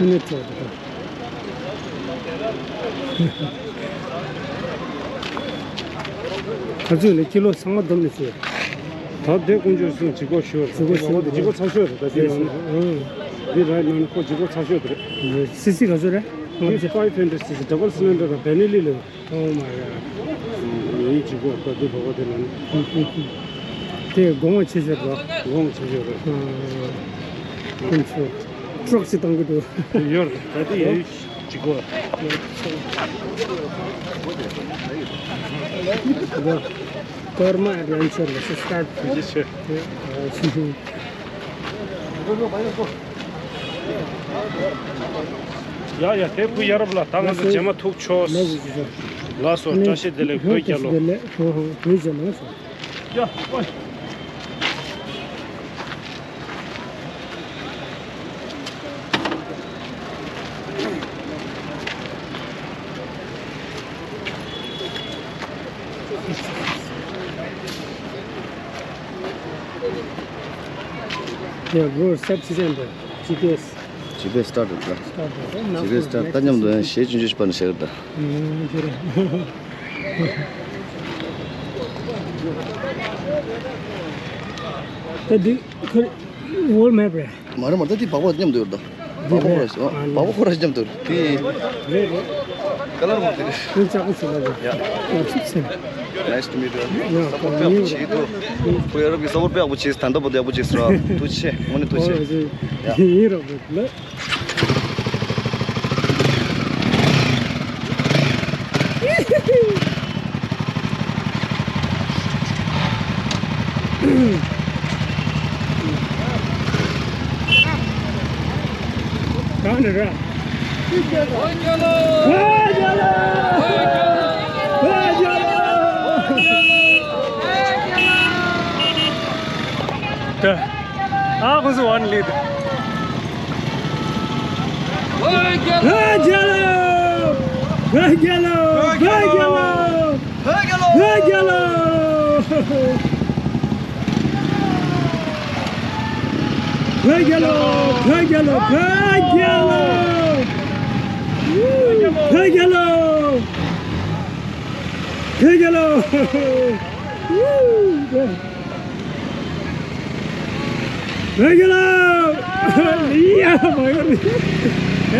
ཨ་ནི་ཁྲོ་དེ་དང་། ཁ་ཚོད་ལས་ཀི་ལོ་ཚང་མ་བསྡོམས་ནས་བཟོས། ད་དེ་དཀོན་མཆོག་གསུམ་ལྗིད་ཁོག་ཞུ་བར། ལྗིད་ཁོག་ཞུ་བར། ལྗིད་ཁོག་ཚ་ཤོས་རེད། ད་དེ་ཡིན། འདི་ར་ནང་ཁོ་ལྗིད་ཁོག་ཚ་ཤོས་རེད། སི་སི་ག་ཚོད་རེད། ངས་five hundred cc double cylinder དང་བེ་ནི་ལི་ལ། Oh my god. ངའི་ལྗིད་ཁོག་ད་དེ་བ་བ་དེ་ནང་། དེ་དགོང་མོ་ཆེ་ཤོས་རེད། དགོང་མོ་ཆེ་ཤོས་རེད། དཀོན་མཆོག་ཊ་རོག་ཅིག་བཏང་གི་འདུག་ཡོད་རེད། ད་དེ་ཡ་ཡུལ་ལྗིད་ཁོག Karma Adventure ལ་སི་སི་ཊར་ཊི། ཡ་ཡ། དེ་བུ་ཡ་རབས་ལ་ད་ང་ཚོ་རྗེས་མ་ཐུག་ཆོག་ལགས་སོ། བཀྲ་ཤིས་བདེ་ལེགས། བོད་རྒྱལ་ལོ། བོད་རྒྱལ་ལོ། ཡ་ཨོ། Yeah, bro, start བྱེད་ཀྱི་ཡིན་པས། ཇི་པི་ཨེ་སི། ཇི་པི་ཨེ་སི་སི་ཊར་ཊི་རེད་ད། ཇི་པི་ཨེ་སི་སི་ཊར་ཊི་རེད། ད་མཉམ་དུ་ཡང་གཞས་ཆུང་ཆུང་ཞིག་པར་ནས་བཤད་རེད་ད། ད་འདི་ཁོ་ཝོལ་མེབ་རེད། མ་རེད་མ་རེད། ད་འདི་སྦག་སྦག་མཉམ་དུ་ཡོད་རེད་ད། སྦག་སྦག་ཁོ་ར་ཞིག་སྦག་སྦག་ཁོ་ར་ཞིག་མཉམ་དུ་ཡོད་རེད། དེ་རེད་རེད། ཀ་ལར་མ་དེ་རེད། ཁྱོད་ཅག་པོ་ཞིག་ལ་རེད། ཡ། ཨ་ཐུག་ཆེ། Nice to meet you. ཡ། སཔོར་ཊི་དཔེ་ཡག་པོ་བྱེད་འདུག་བུ་ཡ་རབས་ཀྱིས་སཔོར་ཊི་དཔེ་ཡག་པོ་བྱེད། ད་ལྟ་བར་དུ་ཡག་པོ་བྱེད་ཟེར་བ། ཐུགས་རྗེ་ཆེ། དངོས་གནས་ཐུགས་རྗེ་ཆེ། ཡ། ཡིན་རོགས་ལ། གང་འདྲ་ར། བོད་རྒྱལ་ལོ། བོད་རྒྱལ་ལོ། བོད་རྒྱལ་ལོ། ད་ཨ་ཁོང་ཚོ་ཝན་ལི་ད། བོད་རྒྱལ་ལོ། བོད་རྒྱལ་ལོ། བོད་རྒྱལ་ལོ། བོད་རྒྱལ་ལོ། བོད་རྒྱལ་ལོ། བོད་རྒྱལ་ལོ། བོད་རྒྱལ་ལོ། བོད་རྒྱལ་ལོ། བོད་རྒྱལ་ལོ། བོད་རྒྱལ་ལོ། བོད་རྒྱལ་ལོ། ཡ།